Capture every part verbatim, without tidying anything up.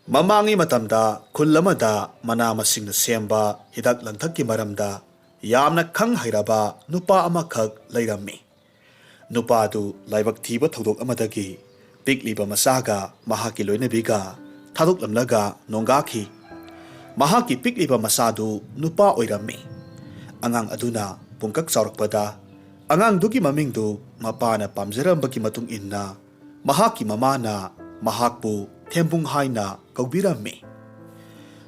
ꯃꯃꯥꯡꯉꯩ ꯃꯇꯝꯗ ꯈꯨꯜ ꯑꯃꯗ ꯃꯅꯥ ꯃꯁꯤꯡꯅ ꯁꯦꯝꯕ ꯍꯤꯗꯥꯛ ꯂꯥꯡꯊꯛꯀꯤ ꯃꯔꯝꯗ ꯌꯥꯝꯅ ꯈꯪ ꯍꯩꯔꯕ ꯅꯨꯄꯥ ꯑꯃꯈꯛ ꯂꯩꯔꯝꯃꯤ꯫ ꯅꯨꯄꯥꯗꯨ ꯂꯥꯏꯕꯛ ꯊꯤꯕ ꯊꯧꯗꯣꯛ ꯑꯃꯗꯒꯤ ꯄꯤꯛꯂꯤꯕ ꯃꯆꯥꯒ ꯃꯍꯥꯛꯀꯤ ꯂꯣꯏꯅꯕꯤꯒ ꯊꯥꯗꯣꯛꯂꯝꯂꯒ ꯅꯣꯡꯒꯥꯈꯤ꯫ ꯃꯍꯥꯛꯀꯤ ꯄꯤꯛꯂꯤꯕ ꯃꯆꯥꯗꯨ ꯅꯨꯄꯥ ꯑꯣꯏꯔꯝꯃꯤ꯫ ꯑꯉꯥꯡ ꯑꯗꯨꯅ ꯄꯨꯡꯀꯛ ꯆꯥꯎꯔꯛꯄꯗ ꯑꯉꯥꯡꯗꯨꯒꯤ ꯃꯃꯤꯡꯗꯨ ꯃꯄꯥꯅ ꯄꯥꯝꯖꯔꯝꯕꯒꯤ ꯃꯇꯨꯡ ꯏꯟꯅ ꯃꯍꯥꯛꯀꯤ ꯃꯃꯥꯅ ꯃꯍꯥꯛꯄꯨ ꯊꯦꯝꯕꯨꯡ ꯍꯥꯏꯅ ꯀꯧꯕꯤꯔꯝꯃꯤ꯫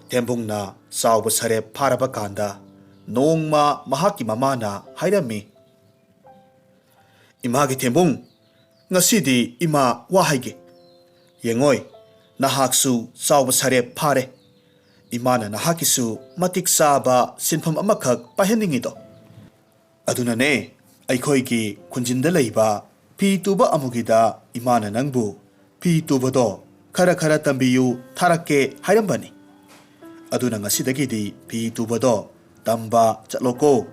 ꯊꯦꯝꯕꯨꯡꯅ ꯆꯥꯎꯕ ꯁꯔꯦꯞ ꯐꯥꯔꯕ ꯀꯥꯟꯗ ꯅꯣꯡꯃ ꯃꯍꯥꯛꯀꯤ ꯃꯃꯥꯅ ꯍꯥꯏꯔꯝꯃꯤ, "ꯏꯃꯥꯒꯤ ꯊꯦꯝꯕꯨꯡ, ꯉꯁꯤꯗꯤ ꯏꯃꯥ ꯋꯥ ꯍꯥꯏꯒꯦ꯫ ꯌꯦꯡꯉꯣꯏ, ꯅꯍꯥꯛꯁꯨ ꯆꯥꯎꯕ ꯁꯔꯦꯞ ꯐꯥꯔꯦ꯫ ꯏꯃꯥꯅ ꯅꯍꯥꯛꯀꯤꯁꯨ ꯃꯇꯤꯛ ꯆꯥꯕ ꯁꯤꯟꯐꯝ ꯑꯃꯈꯛ ꯄꯥꯏꯍꯟꯅꯤꯡꯉꯤꯗꯣ꯫ ꯑꯗꯨꯅꯅꯦ, ꯑꯩꯈꯣꯏꯒꯤ ꯈꯨꯟꯖꯤꯟꯗ ꯂꯩꯕ ꯐꯤ ꯇꯨꯕ ꯑꯃꯨꯒꯤꯗ ꯏꯃꯥꯅ ꯅꯪꯕꯨ ꯐꯤ ꯇꯨꯕꯗꯣ ꯈꯔ ꯈꯔ ꯇꯝꯕꯤꯌꯨ ꯊꯥꯔꯛꯀꯦ ꯍꯥꯏꯔꯝꯕꯅꯤ꯫ ꯑꯗꯨꯅ ꯉꯁꯤꯗꯒꯤꯗꯤ ꯐꯤ ꯇꯨꯕꯗꯣ ꯇꯝꯕ ꯆꯠꯂꯣꯀꯣ꯫"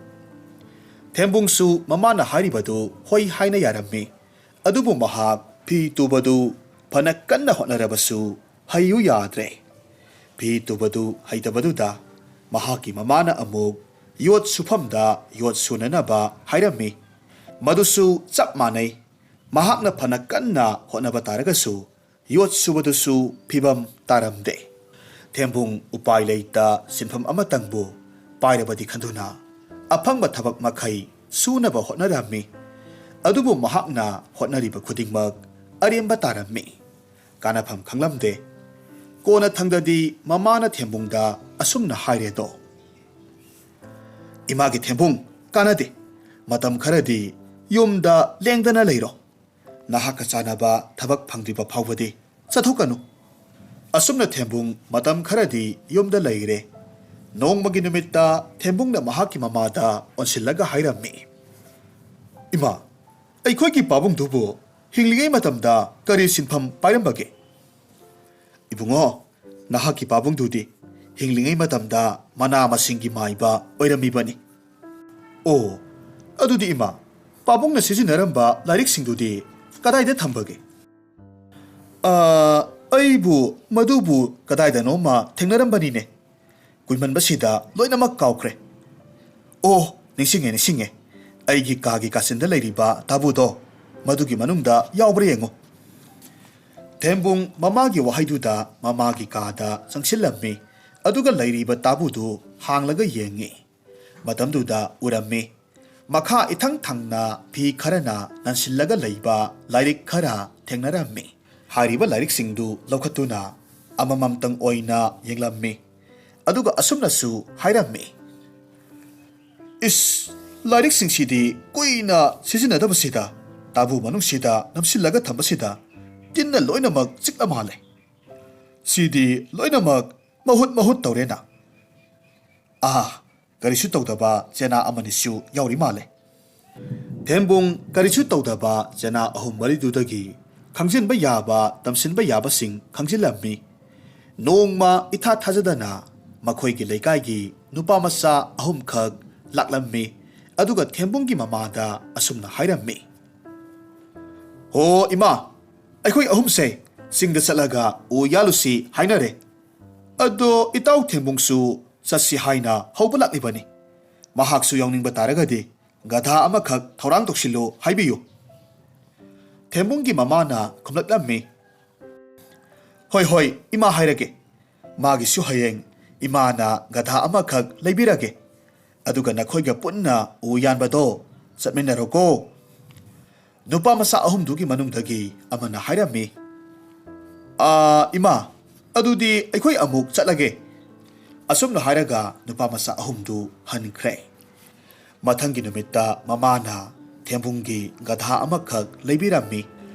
ꯊꯦꯝꯕꯨꯡꯁꯨ ꯃꯃꯥꯅ ꯍꯥꯏꯔꯤꯕꯗꯨ ꯍꯣꯏ ꯍꯥꯏꯅ ꯌꯥꯔꯝꯃꯤ꯫ ꯑꯗꯨꯕꯨ ꯃꯍꯥꯛ ꯐꯤ ꯇꯨꯕꯗꯨ ꯐꯅ ꯀꯟꯅ ꯍꯣꯠꯅꯔꯕꯁꯨ ꯍꯩꯌꯨ ꯌꯥꯗ꯭ꯔꯦ꯫ ꯐꯤ ꯇꯨꯕꯗꯨ ꯍꯩꯇꯕꯗꯨꯗ ꯃꯍꯥꯛꯀꯤ ꯃꯃꯥꯅ ꯑꯃꯨꯛ ꯌꯣꯠ ꯁꯨꯐꯝꯗ ꯌꯣꯠ ꯁꯨꯅꯅꯕ ꯍꯥꯏꯔꯝꯃꯤ꯫ ꯃꯗꯨꯁꯨ ꯆꯞ ꯃꯥꯟꯅꯩ꯫ ꯃꯍꯥꯛꯅ ꯐꯅ ꯀꯟꯅ ꯍꯣꯠꯅꯕ ꯇꯥꯔꯒꯁꯨ ꯌꯣꯠ ꯁꯨꯕꯗꯨꯁꯨ ꯐꯤꯕꯝ ꯇꯥꯔꯝꯗꯦ꯫ ꯊꯦꯝꯕꯨꯡ ꯎꯄꯥꯏ ꯂꯩꯇ ꯁꯤꯟꯐꯝ ꯑꯃꯇꯪꯕꯨ ꯄꯥꯏꯔꯕꯗꯤ ꯈꯟꯗꯨꯅ ꯑꯐꯪꯕ ꯊꯕꯛ ꯃꯈꯩ ꯁꯨꯅꯕ ꯍꯣꯠꯅꯔꯝꯃꯤ꯫ ꯑꯗꯨꯕꯨ ꯃꯍꯥꯛꯅ ꯍꯣꯠꯅꯔꯤꯕ ꯈꯨꯗꯤꯡꯃꯛ ꯑꯔꯦꯝꯕ ꯇꯥꯔꯝꯃꯤ꯫ ꯀꯥꯟꯅꯐꯝ ꯈꯪꯂꯝꯗꯦ꯫ ꯀꯣꯟꯅ ꯊꯪꯗꯗꯤ ꯃꯃꯥꯅ ꯊꯦꯝꯕꯨꯡꯗ ꯑꯁꯨꯝꯅ ꯍꯥꯏꯔꯦꯗꯣ, "ꯏꯃꯥꯒꯤ ꯊꯦꯝꯕꯨꯡ, ꯀꯥꯟꯅꯗꯦ꯫ ꯃꯇꯝ ꯈꯔꯗꯤ ꯌꯨꯝꯗ ꯂꯦꯡꯗꯅ ꯂꯩꯔꯣ꯫ ꯅꯍꯥꯛꯀ ꯆꯥꯟꯅꯕ ꯊꯕꯛ ꯐꯪꯗ꯭ꯔꯤꯕ ꯐꯥꯎꯕꯗꯤ ꯆꯠꯊꯣꯛꯀꯅꯨ꯫" ꯑꯁꯨꯝꯅ ꯊꯦꯝꯕꯨꯡ ꯃꯇꯝ ꯈꯔꯗꯤ ꯌꯨꯝꯗ ꯂꯩꯔꯦ꯫ ꯅꯣꯡꯃꯒꯤ ꯅꯨꯃꯤꯠꯇ ꯊꯦꯝꯕꯨꯡꯅ ꯃꯍꯥꯛꯀꯤ ꯃꯃꯥꯗ ꯑꯣꯟꯁꯤꯜꯂꯒ ꯍꯥꯏꯔꯝꯃꯤ, "ꯏꯃꯥ, ꯑꯩꯈꯣꯏꯒꯤ ꯄꯥꯕꯨꯡꯗꯨꯕꯨ ꯍꯤꯡꯂꯤꯉꯩ ꯃꯇꯝꯗ ꯀꯔꯤ ꯁꯤꯟꯐꯝ ꯄꯥꯏꯔꯝꯕꯒꯦ?" "ꯏꯕꯨꯡꯉꯣ, ꯅꯍꯥꯛꯀꯤ ꯄꯥꯕꯨꯡꯗꯨꯗꯤ ꯍꯤꯡꯂꯤꯉꯩ ꯃꯇꯝꯗ ꯃꯅꯥ ꯃꯁꯤꯡꯒꯤ ꯃꯥꯏꯕ ꯑꯣꯏꯔꯝꯃꯤꯕꯅꯤ꯫" "ꯑꯣ, ꯑꯗꯨꯗꯤ ꯏꯃꯥ, ꯄꯥꯕꯨꯡꯅ ꯁꯤꯖꯤꯟꯅꯔꯝꯕ ꯂꯥꯏꯔꯤꯛꯁꯤꯡꯗꯨꯗꯤ ꯀꯗꯥꯏꯗ ꯊꯝꯕꯒꯦ?" "ꯑ, ꯑꯩꯕꯨ ꯃꯗꯨꯕꯨ ꯀꯗꯥꯏꯗꯅꯣꯃ ꯊꯦꯡꯅꯔꯝꯕꯅꯤꯅꯦ꯫ ꯀꯨꯏꯃꯟꯕꯁꯤꯗ ꯂꯣꯏꯅꯃꯛ ꯀꯥꯎꯈ꯭ꯔꯦ꯫ ꯑꯣ, ꯅꯤꯡꯁꯤꯡꯉꯦ, ꯅꯤꯡꯁꯤꯡꯉꯦ꯫ ꯑꯩꯒꯤ ꯀꯥꯒꯤ ꯀꯥꯆꯤꯟꯗ ꯂꯩꯔꯤꯕ ꯇꯥꯕꯨꯗꯣ, ꯃꯗꯨꯒꯤ ꯃꯅꯨꯡꯗ ꯌꯥꯎꯕ꯭ꯔꯥ ꯌꯦꯡꯉꯨ꯫ ꯊꯦꯝꯕꯨꯡ ꯃꯃꯥꯒꯤ ꯋꯥꯍꯩꯗꯨꯗ ꯃꯃꯥꯒꯤ ꯀꯥꯗ ꯆꯪꯁꯤꯜꯂꯝꯃꯤ, ꯑꯗꯨꯒ ꯂꯩꯔꯤꯕ ꯇꯥꯕꯨꯗꯨ ꯍꯥꯡꯂꯒ ꯌꯦꯡꯉꯤ꯫ ꯃꯇꯝꯗꯨꯗ ꯎꯔꯝꯃꯤ, ꯃꯈꯥ ꯏꯊꯪ ꯊꯪꯅ ꯐꯤ ꯈꯔꯅ ꯅꯟꯁꯤꯜꯂꯒ ꯂꯩꯕ ꯂꯥꯏꯔꯤꯛ ꯈꯔ ꯊꯦꯡꯅꯔꯝꯃꯤ꯫ ꯍꯥꯏꯔꯤꯕ ꯂꯥꯏꯔꯤꯛꯁꯤꯡꯗꯨ ꯂꯧꯈꯠꯇꯨꯅ ꯑꯃꯃꯝꯇꯪ ꯑꯣꯏꯅ ꯌꯦꯡꯂꯝꯃꯤ, ꯑꯗꯨꯒ ꯑꯁꯨꯝꯅꯁꯨ ꯍꯥꯏꯔꯝꯃꯤ, "ꯏꯁ, ꯂꯥꯏꯔꯤꯛꯁꯤꯡꯁꯤꯗꯤ ꯀꯨꯏꯅ ꯁꯤꯖꯤꯟꯅꯗꯕꯁꯤꯗ, ꯇꯥꯕꯨ ꯃꯅꯨꯡꯁꯤꯗ ꯅꯝꯁꯤꯜꯂꯒ ꯊꯝꯕꯁꯤꯗ ꯇꯤꯟꯅ ꯂꯣꯏꯅꯃꯛ ꯆꯤꯛꯂ ꯃꯥꯜꯂꯦ꯫ ꯁꯤꯗꯤ ꯂꯣꯏꯅꯃꯛ ꯃꯍꯨꯠ ꯃꯍꯨꯠ ꯇꯧꯔꯦꯅ꯫ ꯑꯥ, ꯀꯔꯤꯁꯨ ꯇꯧꯗꯕ ꯆꯦꯅꯥ ꯑꯃꯅꯤꯁꯨ ꯌꯥꯎꯔꯤ ꯃꯥꯜꯂꯦ꯫" ꯊꯦꯝꯕꯨꯡ ꯀꯔꯤꯁꯨ ꯇꯧꯗꯕ ꯆꯦꯅꯥ ꯑꯍꯨꯝ ꯃꯔꯤꯗꯨꯗꯒꯤ ꯈꯪꯖꯤꯟꯕ ꯌꯥꯕ, ꯇꯝꯁꯤꯟꯕ ꯌꯥꯕꯁꯤꯡ ꯈꯪꯖꯤꯜꯂꯝꯃꯤ꯫ ꯅꯣꯡꯃ ꯏꯊꯥ ꯊꯥꯖꯗꯅ ꯃꯈꯣꯏꯒꯤ ꯂꯩꯀꯥꯏꯒꯤ ꯅꯨꯄꯥ ꯃꯆꯥ ꯑꯍꯨꯝꯈꯛ ꯂꯥꯛꯂꯝꯃꯤ, ꯑꯗꯨꯒ ꯊꯦꯝꯕꯨꯡꯒꯤ ꯃꯃꯥꯗ ꯑꯁꯨꯝꯅ ꯍꯥꯏꯔꯝꯃꯤ, "ꯍꯣ ꯏꯃꯥ, ꯑꯩꯈꯣꯏ ꯑꯍꯨꯝꯁꯦ ꯆꯤꯡꯗ ꯆꯠꯂꯒ ꯎ ꯌꯥꯜꯂꯨꯁꯤ ꯍꯥꯏꯅꯔꯦ꯫ ꯑꯗꯣ ꯏꯇꯥꯎ ꯊꯦꯝꯕꯨꯡꯁꯨ ꯆꯠꯁꯤ ꯍꯥꯏꯅ ꯍꯧꯕ ꯂꯥꯛꯂꯤꯕꯅꯤ꯫ ꯃꯍꯥꯛꯁꯨ ꯌꯥꯎꯅꯤꯡꯕ ꯇꯥꯔꯒꯗꯤ ꯒꯙꯥ ꯑꯃꯈꯛ ꯊꯧꯔꯥꯡ ꯇꯧꯁꯤꯜꯂꯨ ꯍꯥꯏꯕꯤꯌꯨ꯫" ꯊꯦꯝꯕꯨꯡꯒꯤ ꯃꯃꯥꯅ ꯈꯨꯝꯂꯛꯂꯝꯃꯤ, "ꯍꯣꯏ, ꯍꯣꯏ, ꯏꯃꯥ ꯍꯥꯏꯔꯒꯦ꯫ ꯃꯥꯒꯤꯁꯨ ꯍꯌꯦꯡ ꯏꯃꯥꯅ ꯒꯙꯥ ꯑꯃꯈꯛ ꯂꯩꯕꯤꯔꯒꯦ꯫ ꯑꯗꯨꯒ ꯅꯈꯣꯏꯒ ꯄꯨꯟꯅ ꯎ ꯌꯥꯟꯕꯗꯣ ꯆꯠꯃꯤꯟꯅꯔꯣꯀꯣ꯫" ꯅꯨꯄꯥ ꯃꯆꯥ ꯑꯍꯨꯝꯗꯨꯒꯤ ꯃꯅꯨꯡꯗꯒꯤ ꯑꯃꯅ ꯍꯥꯏꯔꯝꯃꯤ, "ꯑꯥ, ꯏꯃꯥ, ꯑꯗꯨꯗꯤ ꯑꯩꯈꯣꯏ ꯑꯃꯨꯛ ꯆꯠꯂꯒꯦ꯫" ꯑꯁꯨꯝꯅ ꯍꯥꯏꯔꯒ ꯅꯨꯄꯥ ꯃꯆꯥ ꯑꯍꯨꯝꯗꯨ ꯍꯟꯈ꯭ꯔꯦ꯫ ꯃꯊꯪꯒꯤ ꯅꯨꯃꯤꯠꯇ ꯃꯃꯥꯅ ꯊꯦꯝꯕꯨꯡꯒꯤ ꯒꯙꯥ ꯑꯃꯈꯛ ꯂꯩꯕꯤꯔꯝꯃꯤ꯫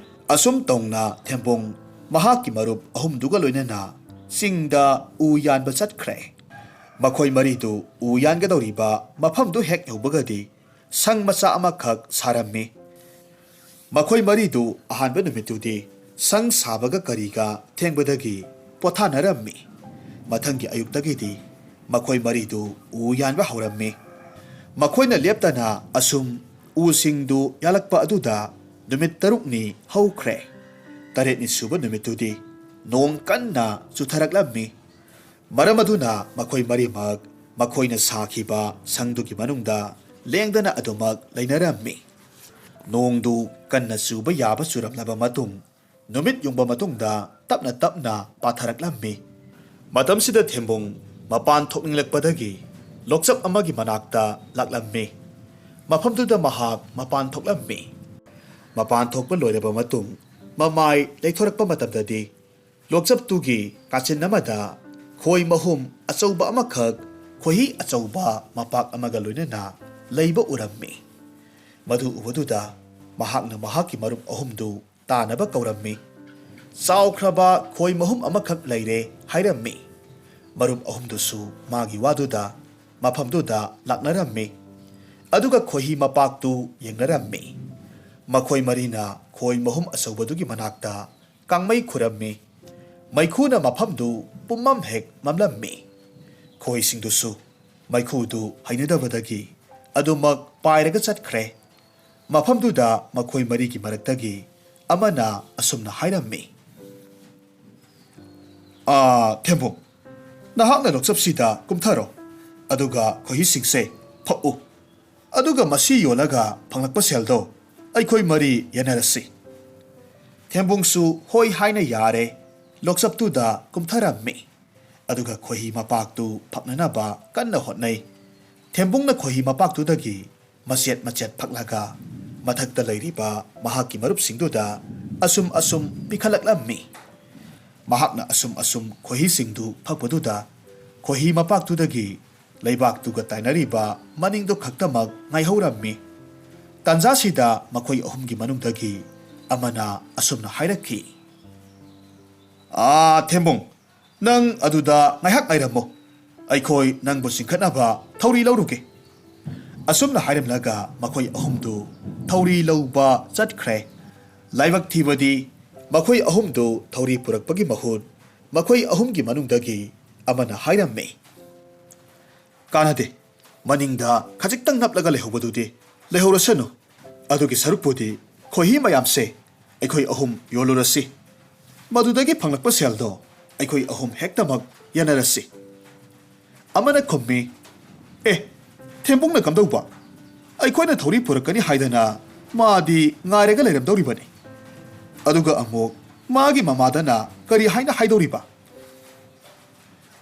ꯑꯁꯨꯝ ꯇꯧꯅ ꯊꯦꯝꯕꯨꯡ ꯃꯍꯥꯛꯀꯤ ꯃꯔꯨꯞ ꯑꯍꯨꯝꯗꯨꯒ ꯂꯣꯏꯅꯅ ꯆꯤꯡꯗ ꯎ ꯌꯥꯟꯕ ꯆꯠꯈ꯭ꯔꯦ꯫ ꯃꯈꯣꯏ ꯃꯔꯤꯗꯨ ꯎ ꯌꯥꯟꯒꯗꯧꯔꯤꯕ ꯃꯐꯝꯗꯨ ꯍꯦꯛ ꯌꯧꯕꯒꯗꯤ ꯁꯪ ꯃꯆꯥ ꯑꯃꯈꯛ ꯁꯥꯔꯝꯃꯤ꯫ ꯃꯈꯣꯏ ꯃꯔꯤꯗꯨ ꯑꯍꯥꯟꯕ ꯅꯨꯃꯤꯠꯇꯨꯗꯤ ꯁꯪ ꯁꯥꯕꯒ ꯀꯔꯤꯒ ꯊꯦꯡꯕꯗꯒꯤ ꯄꯣꯊꯥꯅꯔꯝꯃꯤ꯫ ꯃꯊꯪꯒꯤ ꯑꯌꯨꯛꯇꯒꯤꯗꯤ ꯃꯈꯣꯏ ꯃꯔꯤꯗꯨ ꯎ ꯌꯥꯟꯕ ꯍꯧꯔꯝꯃꯤ꯫ ꯃꯈꯣꯏꯅ ꯂꯦꯞꯇꯅ ꯑꯁꯨꯝ ꯎꯁꯤꯡꯗꯨ ꯌꯥꯜꯂꯛꯄ ꯑꯗꯨꯗ ꯅꯨꯃꯤꯠ ꯇꯔꯨꯛꯅꯤ ꯍꯧꯈ꯭ꯔꯦ꯫ ꯇꯔꯦꯠꯅꯤ ꯁꯨꯕ ꯅꯨꯃꯤꯠꯇꯨꯗꯤ ꯅꯣꯡ ꯀꯟꯅ ꯆꯨꯊꯔꯛꯂꯝꯃꯤ꯫ ꯃꯔꯝ ꯑꯗꯨꯅ ꯃꯈꯣꯏ ꯃꯔꯤꯃꯛ ꯃꯈꯣꯏꯅ ꯁꯥꯈꯤꯕ ꯁꯪꯗꯨꯒꯤ ꯃꯅꯨꯡꯗ ꯂꯦꯡꯗꯅ ꯑꯗꯨꯃꯛ ꯂꯩꯅꯔꯝꯃꯤ꯫ ꯅꯣꯡꯗꯨ ꯀꯟꯅ ꯆꯨꯕ ꯌꯥꯕ ꯆꯨꯔꯝꯂꯕ ꯃꯇꯨꯡ, ꯅꯨꯃꯤꯠ ꯌꯨꯡꯕ ꯃꯇꯨꯡꯗ ꯇꯞꯅ ꯇꯞꯅ ꯄꯥꯊꯔꯛꯂꯝꯃꯤ꯫ ꯃꯇꯝꯁꯤꯗ ꯊꯦꯝꯕꯨꯡ ꯃꯄꯥꯟ ꯊꯣꯛꯅꯤꯡꯂꯛꯄꯗꯒꯤ ꯂꯣꯛꯆꯞ ꯑꯃꯒꯤ ꯃꯅꯥꯛꯇ ꯂꯥꯛꯂꯝꯃꯤ꯫ ꯃꯐꯝꯗꯨꯗ ꯃꯍꯥꯛ ꯃꯄꯥꯟ ꯊꯣꯛꯂꯝꯃꯤ꯫ ꯃꯄꯥꯟ ꯊꯣꯛꯄ ꯂꯣꯏꯔꯕ ꯃꯇꯨꯡ ꯃꯃꯥꯏ ꯂꯩꯊꯣꯔꯛꯄ ꯃꯇꯝꯗꯗꯤ ꯂꯣꯛꯆꯞꯇꯨꯒꯤ ꯀꯥꯆꯤꯟ ꯑꯃꯗ ꯈꯣꯏ ꯃꯍꯨꯝ ꯑꯆꯧꯕ ꯑꯃꯈꯛ ꯈꯣꯏꯍꯤ ꯑꯆꯧꯕ ꯃꯄꯥꯛ ꯑꯃꯒ ꯂꯣꯏꯅꯅ ꯂꯩꯕ ꯎꯔꯝꯃꯤ꯫ ꯃꯗꯨ ꯎꯕꯗꯨꯗ ꯃꯍꯥꯛꯅ ꯃꯍꯥꯛꯀꯤ ꯃꯔꯨꯞ ꯑꯍꯨꯝꯗꯨ ꯇꯥꯅꯕ ꯀꯧꯔꯝꯃꯤ꯫ "ꯆꯥꯎꯈ꯭ꯔꯕ ꯈꯣꯏ ꯃꯍꯨꯝ ꯑꯃꯈꯛ ꯂꯩꯔꯦ," ꯍꯥꯏꯔꯝꯃꯤ꯫ ꯃꯔꯨꯞ ꯑꯍꯨꯝꯗꯨꯁꯨ ꯃꯥꯒꯤ ꯋꯥꯗꯨꯗ ꯃꯐꯝꯗꯨꯗ ꯂꯥꯛꯅꯔꯝꯃꯤ꯫ ꯑꯗꯨꯒ ꯈꯣꯏꯍꯤ ꯃꯄꯥꯛꯇꯨ ꯌꯦꯡꯅꯔꯝꯃꯤ꯫ ꯃꯈꯣꯏ ꯃꯔꯤꯅ ꯈꯣꯏ ꯃꯍꯨꯝ ꯑꯆꯧꯕꯗꯨꯒꯤ ꯃꯅꯥꯛꯇ ꯀꯥꯡꯃꯩ ꯈꯨꯔꯝꯃꯤ꯫ ꯃꯩꯈꯨꯅ ꯃꯐꯝꯗꯨ ꯄꯨꯝꯃꯝ ꯍꯦꯛ ꯃꯝꯂꯝꯃꯤ꯫ ꯈꯣꯏꯁꯤꯡꯗꯨꯁꯨ ꯃꯩꯈꯨꯗꯨ ꯍꯩꯅꯗꯕꯗꯒꯤ ꯑꯗꯨꯃꯛ ꯄꯥꯏꯔꯒ ꯆꯠꯈ꯭ꯔꯦ꯫ ꯃꯐꯝꯗꯨꯗ ꯃꯈꯣꯏ ꯃꯔꯤꯒꯤ ꯃꯔꯛꯇꯒꯤ ꯑꯃꯅ ꯑꯁꯨꯝꯅ ꯍꯥꯏꯔꯝꯃꯤ, "ꯑꯥ, ꯊꯦꯝꯕꯨꯡ, ꯅꯍꯥꯛꯅ ꯂꯣꯛꯆꯞꯁꯤꯗ ꯀꯨꯝꯊꯔꯣ, ꯑꯗꯨꯒ ꯈꯣꯏꯍꯤꯁꯤꯡꯁꯦ ꯐꯛꯎ꯫ ꯑꯗꯨꯒ ꯃꯁꯤ ꯌꯣꯜꯂꯒ ꯐꯪꯂꯛꯄ ꯁꯦꯜꯗꯣ ꯑꯩꯈꯣꯏ ꯃꯔꯤ ꯌꯦꯟꯅꯔꯁꯤ꯫" ꯊꯦꯝꯕꯨꯡꯁꯨ ꯍꯣꯏ ꯍꯥꯏꯅ ꯌꯥꯔꯦ꯫ ꯂꯣꯛꯆꯞꯇꯨꯗ ꯀꯨꯝꯊꯔꯝꯃꯤ꯫ ꯑꯗꯨꯒ ꯈꯣꯏꯍꯤ ꯃꯄꯥꯛꯇꯨ ꯐꯛꯅꯅꯕ ꯀꯟꯅ ꯍꯣꯠꯅꯩ꯫ ꯊꯦꯝꯕꯨꯡꯅ ꯈꯣꯏꯍꯤ ꯃꯄꯥꯛꯇꯨꯗꯒꯤ ꯃꯆꯦꯠ ꯃꯆꯦꯠ ꯐꯛꯂꯒ ꯃꯊꯛꯇ ꯂꯩꯔꯤꯕ ꯃꯍꯥꯛꯀꯤ ꯃꯔꯨꯞꯁꯤꯡꯗꯨꯗ ꯑꯁꯨꯝ ꯑꯁꯨꯝ ꯄꯤꯈꯠꯂꯛꯂꯝꯃꯤ꯫ ꯃꯍꯥꯛꯅ ꯑꯁꯨꯝ ꯑꯁꯨꯝ ꯈꯣꯏꯍꯤꯁꯤꯡꯗꯨ ꯐꯛꯄꯗꯨꯗ ꯈꯣꯏꯍꯤ ꯃꯄꯥꯛꯇꯨꯗꯒꯤ ꯂꯩꯕꯥꯛꯇꯨꯒ ꯇꯥꯏꯅꯔꯤꯕ ꯃꯅꯤꯡꯗꯨ ꯈꯛꯇꯃꯛ ꯉꯥꯏꯍꯧꯔꯝꯃꯤ꯫ ꯇꯥꯟꯖꯥꯁꯤꯗ ꯃꯈꯣꯏ ꯑꯍꯨꯝꯒꯤ ꯃꯅꯨꯡꯗꯒꯤ ꯑꯃꯅ ꯑꯁꯨꯝꯅ ꯍꯥꯏꯔꯛꯈꯤ, "ꯑꯥ, ꯊꯦꯝꯕꯨꯡ, ꯅꯪ ꯑꯗꯨꯗ ꯉꯥꯏꯍꯥꯛ ꯉꯥꯏꯔꯝꯃꯨ꯫ ꯑꯩꯈꯣꯏ ꯅꯪꯕꯨ ꯆꯤꯡꯈꯠꯅꯕ ꯊꯧꯔꯤ ꯂꯧꯔꯨꯒꯦ꯫" ꯑꯁꯨꯝꯅ ꯍꯥꯏꯔꯝꯂꯒ ꯃꯈꯣꯏ ꯑꯍꯨꯝꯗꯨ ꯊꯧꯔꯤ ꯂꯧꯕ ꯆꯠꯈ꯭ꯔꯦ꯫ ꯂꯥꯏꯕꯛ ꯊꯤꯕꯗꯤ, ꯃꯈꯣꯏ ꯑꯍꯨꯝꯗꯨ ꯊꯧꯔꯤ ꯄꯨꯔꯛꯄꯒꯤ ꯃꯍꯨꯠ ꯃꯈꯣꯏ ꯑꯍꯨꯝꯒꯤ ꯃꯅꯨꯡꯗꯒꯤ ꯑꯃꯅ ꯍꯥꯏꯔꯝꯃꯤ, "ꯀꯥꯟꯅꯗꯦ, ꯃꯅꯤꯡꯗ ꯈꯖꯤꯛꯇꯪ ꯅꯞꯂꯒ ꯂꯩꯍꯧꯕꯗꯨꯗꯤ ꯂꯩꯍꯧꯔꯁꯅꯨ꯫ ꯑꯗꯨꯒꯤ ꯁꯔꯨꯛꯄꯨꯗꯤ ꯈꯣꯏꯍꯤ ꯃꯌꯥꯝꯁꯦ ꯑꯩꯈꯣꯏ ꯑꯍꯨꯝ ꯌꯣꯜꯂꯨꯔꯁꯤ꯫" ꯃꯗꯨꯗꯒꯤ ꯐꯪꯂꯛꯄ ꯁꯦꯜꯗꯣ ꯑꯩꯈꯣꯏ ꯑꯍꯨꯝ ꯍꯦꯛꯇꯃꯛ ꯌꯦꯟꯅꯔꯁꯤ꯫ ꯑꯃꯅ ꯈꯨꯝꯃꯤ, "ꯑꯦ, ꯊꯦꯝꯕꯨꯡꯅ ꯀꯝꯗꯧꯕ? ꯑꯩꯈꯣꯏꯅ ꯊꯧꯔꯤ ꯄꯨꯔꯛꯀꯅꯤ ꯍꯥꯏꯗꯅ ꯃꯥꯗꯤ ꯉꯥꯏꯔꯒ ꯂꯩꯔꯝꯗꯧꯔꯤꯕꯅꯤ꯫ ꯑꯗꯨꯒ ꯑꯃꯨꯛ ꯃꯥꯒꯤ ꯃꯃꯥꯗꯅ ꯀꯔꯤ ꯍꯥꯏꯅ ꯍꯥꯏꯗꯧꯔꯤꯕ?"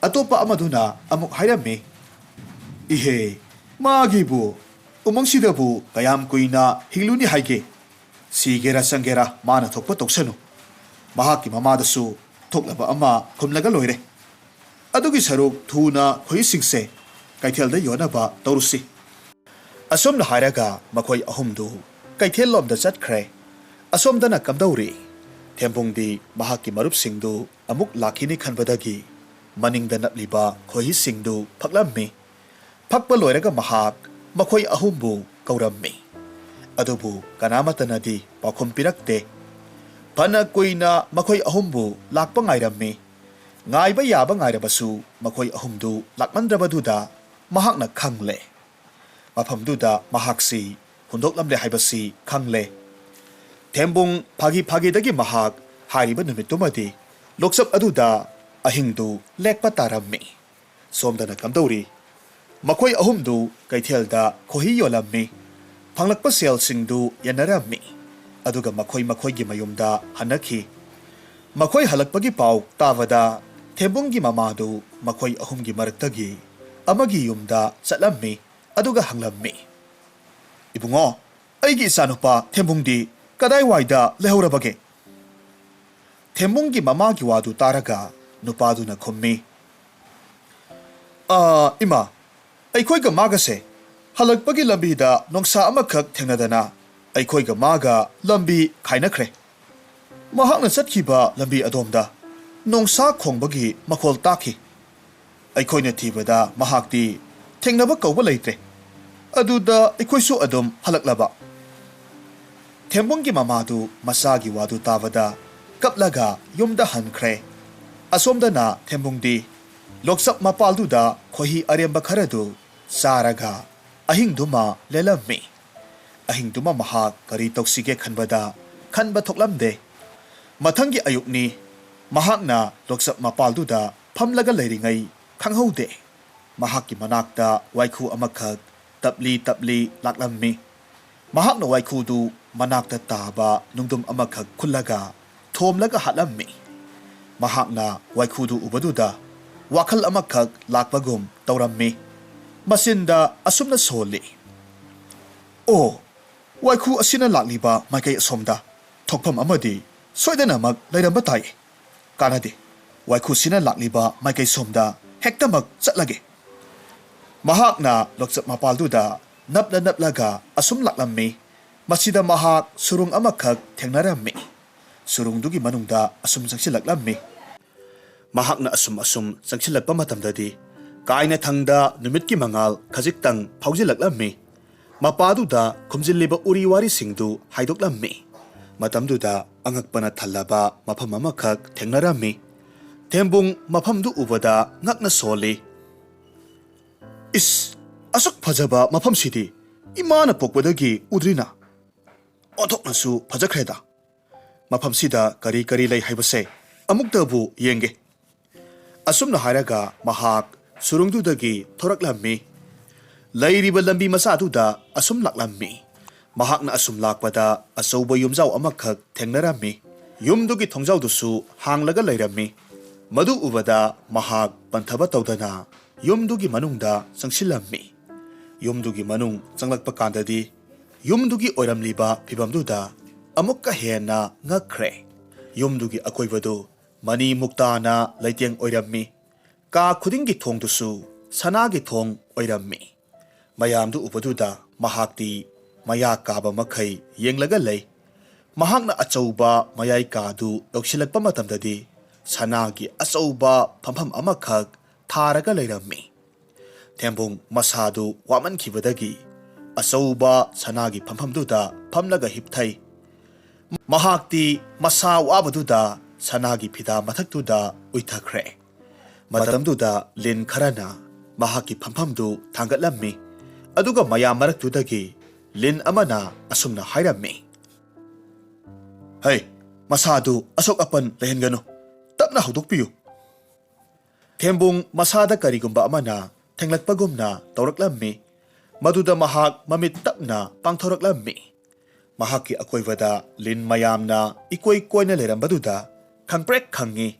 ꯑꯇꯣꯞꯄ ꯑꯃꯗꯨꯅ ꯑꯃꯨꯛ ꯍꯥꯏꯔꯝꯃꯤ, "ꯏꯍꯦ, ꯃꯥꯒꯤꯕꯨ ꯎꯃꯪꯁꯤꯗꯕꯨ ꯀꯌꯥꯝ ꯀꯨꯏꯅ ꯍꯤꯡꯂꯨꯅꯤ ꯍꯥꯏꯒꯦ? ꯁꯤꯒꯦꯔꯥ ꯆꯪꯒꯦꯔꯥ ꯃꯥꯅ ꯊꯣꯛꯄ ꯇꯧꯁꯅꯨ꯫ ꯃꯍꯥꯛꯀꯤ ꯃꯃꯥꯗꯁꯨ ꯊꯣꯛꯂꯕ ꯑꯃ ꯈꯨꯝꯂꯒ ꯂꯣꯏꯔꯦ꯫ ꯑꯗꯨꯒꯤ ꯁꯔꯨꯛ ꯊꯨꯅ ꯈꯣꯏꯁꯤꯡꯁꯦ ꯀꯩꯊꯦꯜꯗ ꯌꯣꯟꯅꯕ ꯇꯧꯔꯨꯁꯤ꯫" ꯑꯁꯨꯝꯅ ꯍꯥꯏꯔꯒ ꯃꯈꯣꯏ ꯑꯍꯨꯝꯗꯨ ꯀꯩꯊꯦꯜꯂꯣꯝꯗ ꯆꯠꯈ꯭ꯔꯦ꯫ ꯑꯁꯣꯝꯗꯅ ꯀꯝꯗꯧꯔꯤ? ꯊꯦꯝꯕꯨꯡꯗꯤ ꯃꯍꯥꯛꯀꯤ ꯃꯔꯨꯞꯁꯤꯡꯗꯨ ꯑꯃꯨꯛ ꯂꯥꯛꯈꯤꯅꯤ ꯈꯟꯕꯗꯒꯤ ꯃꯅꯤꯡꯗ ꯅꯞꯂꯤꯕ ꯈꯣꯏꯍꯤꯁꯤꯡꯗꯨ ꯐꯛꯂꯝꯃꯤ꯫ ꯐꯛꯄ ꯂꯣꯏꯔꯒ ꯃꯍꯥꯛ ꯃꯈꯣꯏ ꯑꯍꯨꯝꯕꯨ ꯀꯧꯔꯝꯃꯤ꯫ ꯑꯗꯨꯕꯨ ꯀꯅꯥꯃꯠꯇꯅꯗꯤ ꯄꯥꯎꯈꯨꯝ ꯄꯤꯔꯛꯇꯦ꯫ ꯐꯅ ꯀꯨꯏꯅ ꯃꯈꯣꯏ ꯑꯍꯨꯝꯕꯨ ꯂꯥꯛꯄ ꯉꯥꯏꯔꯝꯃꯤ꯫ ꯉꯥꯏꯕ ꯌꯥꯕ ꯉꯥꯏꯔꯕꯁꯨ ꯃꯈꯣꯏ ꯑꯍꯨꯝꯗꯨ ꯂꯥꯛꯃꯟꯗ꯭ꯔꯕꯗꯨꯗ ꯃꯍꯥꯛꯅ ꯈꯪꯂꯦ꯫ ꯃꯐꯝꯗꯨꯗ ꯃꯍꯥꯛꯁꯤ ꯍꯨꯟꯗꯣꯛꯂꯝꯂꯦ ꯍꯥꯏꯕꯁꯤ ꯈꯪꯂꯦ꯫ ꯊꯦꯝꯕꯨꯡ ꯐꯥꯒꯤ ꯐꯥꯒꯤꯗꯒꯤ ꯃꯍꯥꯛ ꯍꯥꯏꯔꯤꯕ ꯅꯨꯃꯤꯠꯇꯨꯃꯗꯤ ꯂꯣꯛꯆꯞ ꯑꯗꯨꯗ ꯑꯍꯤꯡꯗꯨ ꯂꯦꯛꯄ ꯇꯥꯔꯝꯃꯤ꯫ ꯁꯣꯝꯗꯅ ꯀꯝꯗꯧꯔꯤ? ꯃꯈꯣꯏ ꯑꯍꯨꯝꯗꯨ ꯀꯩꯊꯦꯜꯗ ꯈꯣꯏꯍꯤ ꯌꯣꯜꯂꯝꯃꯤ꯫ ꯐꯪꯂꯛꯄ ꯁꯦꯜꯁꯤꯡꯗꯨ ꯌꯦꯟꯅꯔꯝꯃꯤ꯫ ꯑꯗꯨꯒ ꯃꯈꯣꯏ ꯃꯈꯣꯏꯒꯤ ꯃꯌꯨꯝꯗ ꯍꯟꯅꯈꯤ꯫ ꯃꯈꯣꯏ ꯍꯜꯂꯛꯄꯒꯤ ꯄꯥꯎ ꯇꯥꯕꯗ ꯊꯦꯝꯕꯨꯡꯒꯤ ꯃꯃꯥꯗꯨ ꯃꯈꯣꯏ ꯑꯍꯨꯝꯒꯤ ꯃꯔꯛꯇꯒꯤ ꯑꯃꯒꯤ ꯌꯨꯝꯗ ꯆꯠꯂꯝꯃꯤ꯫ ꯑꯗꯨꯒ ꯍꯪꯂꯝꯃꯤ, "ꯏꯕꯨꯡꯉꯣ, ꯑꯩꯒꯤ ꯏꯆꯥꯅꯨꯄꯥ ꯊꯦꯝꯕꯨꯡꯗꯤ ꯀꯗꯥꯏꯋꯥꯏꯗ ꯂꯩꯍꯧꯔꯕꯒꯦ?" ꯊꯦꯝꯕꯨꯡꯒꯤ ꯃꯃꯥꯒꯤ ꯋꯥꯗꯨ ꯇꯥꯔꯒ ꯅꯨꯄꯥꯗꯨꯅ ꯈꯨꯝꯃꯤ, "ꯑꯥ, ꯏꯃꯥ, ꯑꯩꯈꯣꯏꯒ ꯃꯥꯒꯁꯦ ꯍꯜꯂꯛꯄꯒꯤ ꯂꯝꯕꯤꯗ ꯅꯣꯡꯁꯥ ꯑꯃꯈꯛ ꯊꯦꯡꯅꯗꯅ ꯑꯩꯈꯣꯏꯒ ꯃꯥꯒ ꯂꯝꯕꯤ ꯈꯥꯏꯅꯈ꯭ꯔꯦ꯫ ꯃꯍꯥꯛꯅ ꯆꯠꯈꯤꯕ ꯂꯝꯕꯤ ꯑꯗꯣꯝꯗ ꯅꯣꯡꯁꯥ ꯈꯣꯡꯕꯒꯤ ꯃꯈꯣꯜ ꯇꯥꯈꯤ꯫ ꯑꯩꯈꯣꯏꯅ ꯊꯤꯕꯗ ꯃꯍꯥꯛꯇꯤ ꯊꯦꯡꯅꯕ ꯀꯧꯕ ꯂꯩꯇ꯭ꯔꯦ꯫ ꯑꯗꯨꯗ ꯑꯩꯈꯣꯏꯁꯨ ꯑꯗꯨꯝ ꯍꯜꯂꯛꯂꯕ꯫" ꯊꯦꯝꯕꯨꯡꯒꯤ ꯃꯃꯥꯗꯨ ꯃꯆꯥꯒꯤ ꯋꯥꯗꯨ ꯇꯥꯕꯗ ꯀꯞꯂꯒ ꯌꯨꯝꯗ ꯍꯟꯈ꯭ꯔꯦ꯫ ꯑꯁꯣꯝꯗꯅ ꯊꯦꯝꯕꯨꯡꯗꯤ ꯂꯣꯛꯆꯞ ꯃꯄꯥꯜꯗꯨꯗ ꯈꯣꯏꯍꯤ ꯑꯔꯦꯝꯕ ꯈꯔꯗꯨ ꯆꯥꯔꯒ ꯑꯍꯤꯡꯗꯨꯃ ꯂꯦꯜꯂꯝꯃꯤ꯫ ꯑꯍꯤꯡꯗꯨꯃ ꯃꯍꯥꯛ ꯀꯔꯤ ꯇꯧꯁꯤꯒꯦ ꯈꯟꯕꯗ ꯈꯟꯕ ꯊꯣꯛꯂꯝꯗꯦ꯫ ꯃꯊꯪꯒꯤ ꯑꯌꯨꯛꯅꯤ꯫ ꯃꯍꯥꯛꯅ ꯂꯣꯛꯆꯞ ꯃꯄꯥꯜꯗꯨꯗ ꯐꯝꯂꯒ ꯂꯩꯔꯤꯉꯩ ꯈꯪꯍꯧꯗꯦ, ꯃꯍꯥꯛꯀꯤ ꯃꯅꯥꯛꯇ ꯋꯥꯏꯈꯨ ꯑꯃꯈꯛ ꯇꯞꯂꯤ ꯇꯞꯂꯤ ꯂꯥꯛꯂꯝꯃꯤ꯫ ꯃꯍꯥꯛꯅ ꯋꯥꯏꯈꯨꯗꯨ ꯃꯅꯥꯛꯇ ꯇꯥꯕ ꯅꯨꯡꯗꯨꯝ ꯑꯃꯈꯛ ꯈꯨꯜꯂꯒ ꯊꯣꯝꯂꯒ ꯍꯥꯠꯂꯝꯃꯤ꯫ ꯃꯍꯥꯛꯅ ꯋꯥꯏꯈꯨꯗꯨ ꯎꯕꯗꯨꯗ ꯋꯥꯈꯜ ꯑꯃꯈꯛ ꯂꯥꯛꯄꯒꯨꯝ ꯇꯧꯔꯝꯃꯤ꯫ ꯃꯆꯤꯟꯗ ꯑꯁꯨꯝꯅ ꯁꯣꯜꯂꯤ, "ꯑꯣ, ꯋꯥꯏꯈꯨ ꯑꯁꯤꯅ ꯂꯥꯛꯂꯤꯕ ꯃꯥꯏꯀꯩ ꯑꯁꯣꯝꯗ ꯊꯣꯛꯐꯝ ꯑꯃꯗꯤ ꯁꯣꯏꯗꯅꯃꯛ ꯂꯩꯔꯝꯕ ꯇꯥꯏ꯫ ꯀꯥꯟꯅꯗꯦ, ꯋꯥꯏꯈꯨꯁꯤꯅ ꯂꯥꯛꯂꯤꯕ ꯃꯥꯏꯀꯩ ꯁꯣꯝꯗ ꯍꯦꯛꯇꯃꯛ ꯆꯠꯂꯒꯦ꯫" ꯃꯍꯥꯛꯅ ꯂꯣꯛꯆꯞ ꯃꯄꯥꯜꯗꯨꯗ ꯅꯞꯂ ꯅꯞꯂꯒ ꯑꯁꯨꯝ ꯂꯥꯛꯂꯝꯃꯤ꯫ ꯃꯁꯤꯗ ꯃꯍꯥꯛ ꯁꯨꯔꯨꯡ ꯑꯃꯈꯛ ꯊꯦꯡꯅꯔꯝꯃꯤ꯫ ꯁꯨꯔꯨꯡꯗꯨꯒꯤ ꯃꯅꯨꯡꯗ ꯑꯁꯨꯝ ꯆꯪꯁꯤꯜꯂꯛꯂꯝꯃꯤ꯫ ꯃꯍꯥꯛꯅ ꯑꯁꯨꯝ ꯑꯁꯨꯝ ꯆꯪꯁꯤꯜꯂꯛꯄ ꯃꯇꯝꯗꯗꯤ ꯀꯥꯏꯅꯊꯪꯗ ꯅꯨꯃꯤꯠꯀꯤ ꯃꯉꯥꯜ ꯈꯖꯤꯛꯇꯪ ꯐꯥꯎꯖꯤꯜꯂꯛꯂꯝꯃꯤ꯫ ꯃꯄꯥꯗꯨꯗ ꯈꯨꯝꯖꯤꯜꯂꯤꯕ ꯎꯔꯤ ꯋꯥꯔꯤꯁꯤꯡꯗꯨ ꯍꯥꯏꯗꯣꯛꯂꯝꯃꯤ꯫ ꯃꯇꯝꯗꯨꯗ ꯑꯉꯛꯄꯅ ꯊꯜꯂꯕ ꯃꯐꯝ ꯑꯃꯈꯛ ꯊꯦꯡꯅꯔꯝꯃꯤ꯫ ꯊꯦꯝꯕꯨꯡ ꯃꯐꯝꯗꯨ ꯎꯕꯗ ꯉꯛꯅ ꯁꯣꯜꯂꯤ꯫ "ꯏꯁ, ꯑꯁꯨꯛ ꯐꯖꯕ ꯃꯐꯝꯁꯤꯗꯤ ꯏꯃꯥꯅ ꯄꯣꯛꯄꯗꯒꯤ ꯎꯗ꯭ꯔꯤꯅ꯫ ꯑꯣꯟꯊꯣꯛꯅꯁꯨ ꯐꯖꯈ꯭ꯔꯦꯗ꯫ ꯃꯐꯝꯁꯤꯗ ꯀꯔꯤ ꯀꯔꯤ ꯂꯩ ꯍꯥꯏꯕꯁꯦ ꯑꯃꯨꯛꯇꯕꯨ ꯌꯦꯡꯒꯦ꯫" ꯑꯁꯨꯝꯅ ꯍꯥꯏꯔꯒ ꯃꯍꯥꯛ ꯁꯨꯔꯨꯡꯗꯨꯗꯒꯤ ꯊꯣꯔꯛꯂꯝꯃꯤ꯫ ꯂꯩꯔꯤꯕ ꯂꯝꯕꯤ ꯃꯆꯥꯗꯨꯗ ꯑꯁꯨꯝ ꯂꯥꯛꯂꯝꯃꯤ꯫ ꯃꯍꯥꯛꯅ ꯑꯁꯨꯝ ꯂꯥꯛꯄꯗ ꯑꯆꯧꯕ ꯌꯨꯝꯖꯥꯎ ꯑꯃꯈꯛ ꯊꯦꯡꯅꯔꯝꯃꯤ꯫ ꯌꯨꯝꯗꯨꯒꯤ ꯊꯣꯡꯖꯥꯎꯗꯨꯁꯨ ꯍꯥꯡꯂꯒ ꯂꯩꯔꯝꯃꯤ꯫ ꯃꯗꯨ ꯎꯕꯗ ꯃꯍꯥꯛ ꯄꯟꯊꯕ ꯇꯧꯗꯅ ꯌꯨꯝꯗꯨꯒꯤ ꯃꯅꯨꯡꯗ ꯆꯪꯁꯤꯜꯂꯝꯃꯤ꯫ ꯌꯨꯝꯗꯨꯒꯤ ꯃꯅꯨꯡ ꯆꯪꯂꯛꯄ ꯀꯥꯟꯗꯗꯤ ꯌꯨꯝꯗꯨꯒꯤ ꯑꯣꯏꯔꯝꯂꯤꯕ ꯐꯤꯕꯝꯗꯨꯗ ꯑꯃꯨꯛꯀ ꯍꯦꯟꯅ ꯉꯛꯈ꯭ꯔꯦ꯫ ꯌꯨꯝꯗꯨꯒꯤ ꯑꯀꯣꯏꯕꯗꯨ ꯃꯅꯤ ꯃꯨꯛꯇꯥꯅ ꯂꯩꯇꯦꯡ ꯑꯣꯏꯔꯝꯃꯤ꯫ ꯀꯥ ꯈꯨꯗꯤꯡꯒꯤ ꯊꯣꯡꯗꯨꯁꯨ ꯁꯅꯥꯒꯤ ꯊꯣꯡ ꯑꯣꯏꯔꯝꯃꯤ꯫ ꯃꯌꯥꯝꯗꯨ ꯎꯕꯗꯨꯗ ꯃꯍꯥꯛꯇꯤ ꯃꯌꯥ ꯀꯥꯕ ꯃꯈꯩ ꯌꯦꯡꯂꯒ ꯂꯩ꯫ ꯃꯍꯥꯛꯅ ꯑꯆꯧꯕ ꯃꯌꯥꯏ ꯀꯥꯗꯨ ꯌꯧꯁꯤꯜꯂꯛꯄ ꯃꯇꯝꯗꯗꯤ ꯁꯅꯥꯒꯤ ꯑꯆꯧꯕ ꯐꯝꯐꯝ ꯑꯃꯈꯛ ꯊꯥꯔꯒ ꯂꯩꯔꯝꯃꯤ꯫ ꯊꯦꯝꯕꯨꯡ ꯃꯁꯥꯗꯨ ꯋꯥꯃꯟꯈꯤꯕꯗꯒꯤ ꯑꯆꯧꯕ ꯁꯅꯥꯒꯤ ꯐꯝꯐꯝꯗꯨꯗ ꯐꯝꯂꯒ ꯍꯤꯞꯊꯩ꯫ ꯃꯍꯥꯛꯇꯤ ꯃꯁꯥ ꯋꯥꯕꯗꯨꯗ ꯁꯅꯥꯒꯤ ꯐꯤꯗꯥ ꯃꯊꯛꯇꯨꯗ ꯎꯏꯊꯈ꯭ꯔꯦ꯫ ꯃꯇꯝꯗꯨꯗ ꯂꯤꯟ ꯈꯔꯅ ꯃꯍꯥꯛꯀꯤ ꯐꯝꯐꯝꯗꯨ ꯊꯥꯡꯒꯠꯂꯝꯃꯤ꯫ ꯑꯗꯨꯒ ꯃꯌꯥꯝ ꯃꯔꯛꯇꯨꯗꯒꯤ ꯂꯤꯟ ꯑꯃꯅ ꯑꯁꯨꯝꯅ ꯍꯥꯏꯔꯝꯃꯤ, "ꯍꯩ, ꯃꯁꯥꯗꯨ ꯑꯁꯣꯛ ꯑꯄꯟ ꯂꯩꯍꯟꯒꯅꯨ꯫ ꯇꯞꯅ ꯍꯧꯗꯣꯛꯄꯤꯌꯨ꯫ ꯊꯦꯝꯕꯨꯡ ꯃꯁꯥꯗ ꯀꯔꯤꯒꯨꯝꯕ ꯑꯃꯅ ꯊꯦꯡꯂꯛꯄꯒꯨꯝꯅ ꯇꯧꯔꯛꯂꯝꯃꯤ꯫ ꯃꯗꯨꯗ ꯃꯍꯥꯛ ꯃꯃꯤꯠ ꯇꯞꯅ ꯄꯥꯡꯊꯣꯔꯛꯂꯝꯃꯤ꯫ ꯃꯍꯥꯛꯀꯤ ꯑꯀꯣꯏꯕꯗ ꯂꯤꯟ ꯃꯌꯥꯝꯅ ꯏꯀꯣꯏ ꯀꯣꯏꯅ ꯂꯩꯔꯝꯕꯗꯨꯗ ꯈꯪꯄ꯭ꯔꯦꯛ ꯈꯪꯉꯤ꯫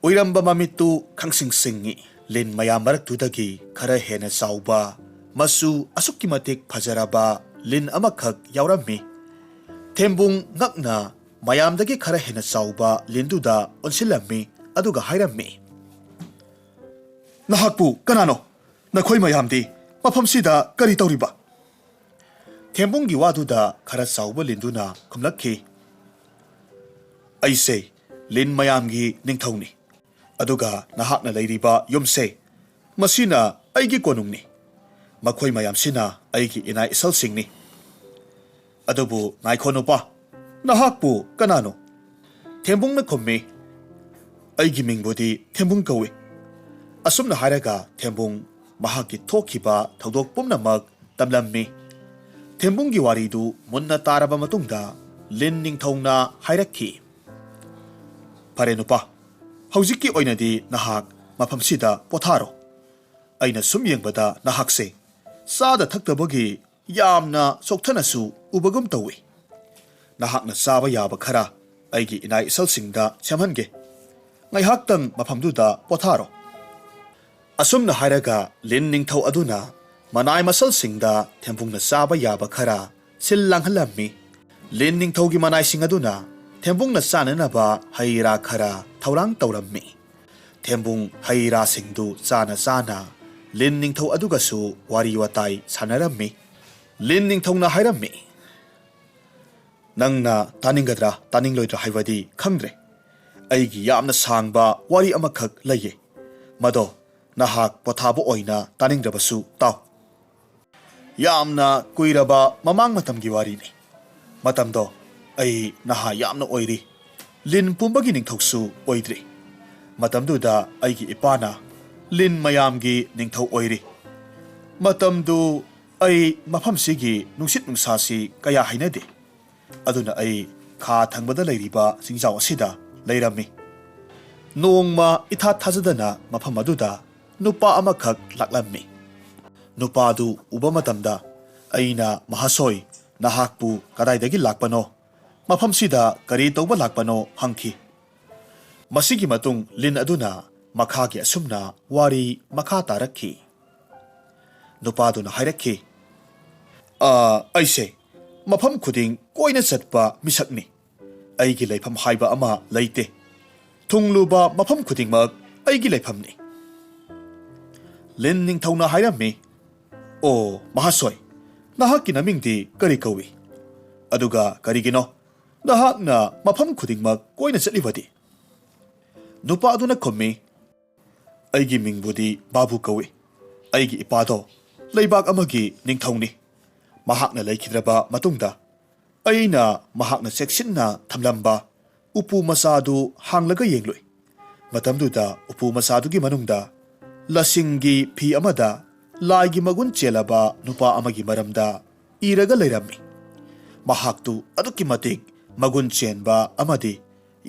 ꯎꯏꯔꯝꯕ ꯃꯃꯤꯠꯇꯨ ꯈꯪꯁꯤꯡ ꯁꯤꯡꯉꯤ꯫ ꯂꯤꯟ ꯃꯌꯥꯝ ꯃꯔꯛꯇꯨꯗꯒꯤ ꯈꯔ ꯍꯦꯟꯅ ꯆꯥꯎꯕ, ꯃꯆꯨ ꯑꯁꯨꯛꯀꯤ ꯃꯇꯤꯛ ꯐꯖꯔꯕ ꯂꯤꯟ ꯑꯃꯈꯛ ꯌꯥꯎꯔꯝꯃꯤ꯫ ꯊꯦꯝꯕꯨꯡ ꯉꯛꯅ ꯃꯌꯥꯝꯗꯒꯤ ꯈꯔ ꯍꯦꯟꯅ ꯆꯥꯎꯕ ꯂꯤꯟꯗꯨꯗ ꯑꯣꯟꯁꯤꯜꯂꯝꯃꯤ, ꯑꯗꯨꯒ ꯍꯥꯏꯔꯝꯃꯤ, "ꯅꯍꯥꯛꯄꯨ ꯀꯅꯥꯅꯣ? ꯅꯈꯣꯏ ꯃꯌꯥꯝꯗꯤ ꯃꯐꯝꯁꯤꯗ ꯀꯔꯤ ꯇꯧꯔꯤꯕ?" ꯊꯦꯝꯕꯨꯡꯒꯤ ꯋꯥꯗꯨꯗ ꯈꯔ ꯆꯥꯎꯕ ꯂꯤꯟꯗꯨꯅ ꯈꯨꯝꯂꯛꯈꯤ, "ꯑꯩꯁꯦ ꯂꯤꯟ ꯃꯌꯥꯝꯒꯤ ꯅꯤꯡꯊꯧꯅꯤ꯫ ꯑꯗꯨꯒ ꯅꯍꯥꯛꯅ ꯂꯩꯔꯤꯕ ꯌꯨꯝꯁꯦ, ꯃꯁꯤꯅ ꯑꯩꯒꯤ ꯀꯣꯅꯨꯡꯅꯤ꯫ ꯃꯈꯣꯏ ꯃꯌꯥꯝꯁꯤꯅ ꯑꯩꯒꯤ ꯏꯅꯥ ꯏꯁꯜꯁꯤꯡꯅꯤ꯫ ꯑꯗꯨꯕꯨ ꯉꯥꯏꯈꯣ ꯅꯨꯄꯥ, ꯅꯍꯥꯛꯄꯨ ꯀꯅꯥꯅꯣ?" ꯊꯦꯝꯕꯨꯡꯅ ꯈꯨꯝꯃꯤ, "ꯑꯩꯒꯤ ꯃꯤꯡꯕꯨꯗꯤ ꯊꯦꯝꯕꯨꯡ ꯀꯧꯏ꯫" ꯑꯁꯨꯝꯅ ꯍꯥꯏꯔꯒ ꯊꯦꯝꯕꯨꯡ ꯃꯍꯥꯛꯀꯤ ꯊꯣꯛꯈꯤꯕ ꯊꯧꯗꯣꯛ ꯄꯨꯝꯅꯃꯛ ꯇꯝꯂꯝꯃꯤ꯫ ꯊꯦꯝꯕꯨꯡꯒꯤ ꯋꯥꯔꯤꯗꯨ ꯃꯨꯟꯅ ꯇꯥꯔꯕ ꯃꯇꯨꯡꯗ ꯂꯤꯟ ꯅꯤꯡꯊꯧꯅ ꯍꯥꯏꯔꯛꯈꯤ, "ꯐꯔꯦ ꯅꯨꯄꯥ, ꯍꯧꯖꯤꯛꯀꯤ ꯑꯣꯏꯅꯗꯤ ꯅꯍꯥꯛ ꯃꯐꯝꯁꯤꯗ ꯄꯣꯊꯥꯔꯣ꯫ ꯑꯩꯅ ꯁꯨꯝ ꯌꯦꯡꯕꯗ ꯅꯍꯥꯛꯁꯦ ꯆꯥꯗ ꯊꯛꯇꯕꯒꯤ ꯌꯥꯝꯅ ꯆꯣꯛꯊꯅꯁꯨ ꯎꯕꯒꯨꯝ ꯇꯧꯏ꯫ ꯅꯍꯥꯛꯅ ꯆꯥꯕ ꯌꯥꯕ ꯈꯔ ꯑꯩꯒꯤ ꯏꯅꯥ ꯏꯁꯜꯁꯤꯡꯗ ꯁꯦꯝꯍꯟꯒꯦ꯫ ꯉꯥꯏꯍꯥꯛꯇꯪ ꯃꯐꯝꯗꯨꯗ ꯄꯣꯊꯥꯔꯣ꯫" ꯑꯁꯨꯝꯅ ꯍꯥꯏꯔꯒ ꯂꯤꯟ ꯅꯤꯡꯊꯧ ꯑꯗꯨꯅ ꯃꯅꯥꯏ ꯃꯁꯜꯁꯤꯡꯗ ꯊꯦꯝꯕꯨꯡꯅ ꯆꯥꯕ ꯌꯥꯕ ꯈꯔ ꯁꯤꯜ ꯂꯥꯡꯍꯜꯂꯝꯃꯤ꯫ ꯂꯤꯟ ꯅꯤꯡꯊꯧꯒꯤ ꯃꯅꯥꯏꯁꯤꯡ ꯑꯗꯨꯅ ꯊꯦꯝꯕꯨꯡꯅ ꯆꯥꯅꯅꯕ ꯍꯩ ꯔꯥ ꯈꯔ ꯊꯧꯔꯥꯡ ꯇꯧꯔꯝꯃꯤ꯫ ꯊꯦꯝꯕꯨꯡ ꯍꯩ ꯔꯥꯁꯤꯡꯗꯨ ꯆꯥꯅ ꯆꯥꯅ ꯂꯤꯟ ꯅꯤꯡꯊꯧ ꯑꯗꯨꯒꯁꯨ ꯋꯥꯔꯤ ꯋꯥꯇꯥꯏ ꯁꯥꯟꯅꯔꯝꯃꯤ꯫ ꯂꯤꯟ ꯅꯤꯡꯊꯧꯅ ꯍꯥꯏꯔꯝꯃꯤ, "ꯅꯪꯅ ꯇꯥꯅꯤꯡꯒꯗ꯭ꯔꯥ ꯇꯥꯅꯤꯡꯂꯣꯏꯗ꯭ꯔꯥ ꯍꯥꯏꯕꯗꯤ ꯈꯪꯗ꯭ꯔꯦ꯫ ꯑꯩꯒꯤ ꯌꯥꯝꯅ ꯁꯥꯡꯕ ꯋꯥꯔꯤ ꯑꯃꯈꯛ ꯂꯩꯌꯦ꯫ ꯃꯗꯣ ꯅꯍꯥꯛ ꯄꯣꯊꯥꯕ ꯑꯣꯏꯅ ꯇꯥꯅꯤꯡꯗ꯭ꯔꯕꯁꯨ ꯇꯥꯎ꯫ ꯌꯥꯝꯅ ꯀꯨꯏꯔꯕ ꯃꯃꯥꯡ ꯃꯇꯝꯒꯤ ꯋꯥꯔꯤꯅꯤ꯫ ꯃꯇꯝꯗꯣ ꯑꯩ ꯅꯍꯥ ꯌꯥꯝꯅ ꯑꯣꯏꯔꯤ꯫ ꯂꯤꯟ ꯄꯨꯝꯕꯒꯤ ꯅꯤꯡꯊꯧꯁꯨ ꯑꯣꯏꯗ꯭ꯔꯤ꯫ ꯃꯇꯝꯗꯨꯗ ꯑꯩꯒꯤ ꯏꯄꯥꯅ ꯂꯤꯟ ꯃꯌꯥꯝꯒꯤ ꯅꯤꯡꯊꯧ ꯑꯣꯏꯔꯤ꯫ ꯃꯇꯝꯗꯨ ꯑꯩ ꯃꯐꯝꯁꯤꯒꯤ ꯅꯨꯡꯁꯤꯠ ꯅꯨꯡꯁꯥꯁꯤ ꯀꯌꯥ ꯍꯩꯅꯗꯦ꯫ ꯑꯗꯨꯅ ꯑꯩ ꯈꯥ ꯊꯪꯕꯗ ꯂꯩꯔꯤꯕ ꯆꯤꯡꯖꯥꯎ ꯑꯁꯤꯗ ꯂꯩꯔꯝꯃꯤ꯫ ꯅꯣꯡꯃ ꯏꯊꯥ ꯊꯥꯖꯗꯅ ꯃꯐꯝ ꯑꯗꯨꯗ ꯅꯨꯄꯥ ꯑꯃꯈꯛ ꯂꯥꯛꯂꯝꯃꯤ꯫ ꯅꯨꯄꯥꯗꯨ ꯎꯕ ꯃꯇꯝꯗ ꯑꯩꯅ, "ꯃꯍꯥꯁꯣꯏ, ꯅꯍꯥꯛꯄꯨ ꯀꯗꯥꯏꯗꯒꯤ ꯂꯥꯛꯄꯅꯣ? ꯃꯐꯝꯁꯤꯗ ꯀꯔꯤ ꯇꯧꯕ ꯂꯥꯛꯄꯅꯣ?" ꯍꯪꯈꯤ꯫ ꯃꯁꯤꯒꯤ ꯃꯇꯨꯡ ꯂꯤꯟ ꯑꯗꯨꯅ ꯃꯈꯥꯒꯤ ꯑꯁꯨꯝꯅ ꯋꯥꯔꯤ ꯃꯈꯥ ꯇꯥꯔꯛꯈꯤ꯫ ꯅꯨꯄꯥꯗꯨꯅ ꯍꯥꯏꯔꯛꯈꯤ, "ꯑ, ꯑꯩꯁꯦ ꯃꯐꯝ ꯈꯨꯗꯤꯡ ꯀꯣꯏꯅ ꯆꯠꯄ ꯃꯤꯁꯛꯅꯤ꯫ ꯑꯩꯒꯤ ꯂꯩꯐꯝ ꯍꯥꯏꯕ ꯑꯃ ꯂꯩꯇꯦ꯫ ꯊꯨꯡꯂꯨꯕ ꯃꯐꯝ ꯈꯨꯗꯤꯡꯃꯛ ꯑꯩꯒꯤ ꯂꯩꯐꯝꯅꯤ꯫" ꯂꯤꯟ ꯅꯤꯡꯊꯧꯅ ꯍꯥꯏꯔꯝꯃꯤ, "ꯑꯣ, ꯃꯍꯥꯁꯣꯏ, ꯅꯍꯥꯛꯀꯤ ꯅꯃꯤꯡꯗꯤ ꯀꯔꯤ ꯀꯧꯏ? ꯑꯗꯨꯒ ꯀꯔꯤꯒꯤꯅꯣ ꯅꯍꯥꯛꯅ ꯃꯐꯝ ꯈꯨꯗꯤꯡꯃꯛ ꯀꯣꯏꯅ ꯆꯠꯂꯤꯕꯗꯤ?" ꯅꯨꯄꯥ ꯑꯗꯨꯅ ꯈꯨꯝꯃꯤ, "ꯑꯩꯒꯤ ꯃꯤꯡꯕꯨꯗꯤ ꯕꯥꯕꯨ ꯀꯧꯏ꯫ ꯑꯩꯒꯤ ꯏꯄꯥꯗꯣ ꯂꯩꯕꯥꯛ ꯑꯃꯒꯤ ꯅꯤꯡꯊꯧꯅꯤ꯫ ꯃꯍꯥꯛꯅ ꯂꯩꯈꯤꯗ꯭ꯔꯕ ꯃꯇꯨꯡꯗ ꯑꯩꯅ ꯃꯍꯥꯛꯅ ꯆꯦꯛꯁꯤꯟꯅ ꯊꯝꯂꯝꯕ ꯎꯄꯨ ꯃꯆꯥꯗꯨ ꯍꯥꯡꯂꯒ ꯌꯦꯡꯂꯨꯏ꯫ ꯃꯇꯝꯗꯨꯗ ꯎꯄꯨ ꯃꯆꯥꯗꯨꯒꯤ ꯃꯅꯨꯡꯗ ꯂꯁꯤꯡꯒꯤ ꯐꯤ ꯑꯃꯗ ꯂꯥꯏꯒꯤ ꯃꯒꯨꯟ ꯆꯦꯜꯂꯕ ꯅꯨꯄꯥ ꯑꯃꯒꯤ ꯃꯔꯝꯗ ꯏꯔꯒ ꯂꯩꯔꯝꯃꯤ꯫ ꯃꯍꯥꯛꯇꯨ ꯑꯗꯨꯛꯀꯤ ꯃꯇꯤꯛ ꯃꯒꯨꯟ ꯆꯦꯟꯕ ꯑꯃꯗꯤ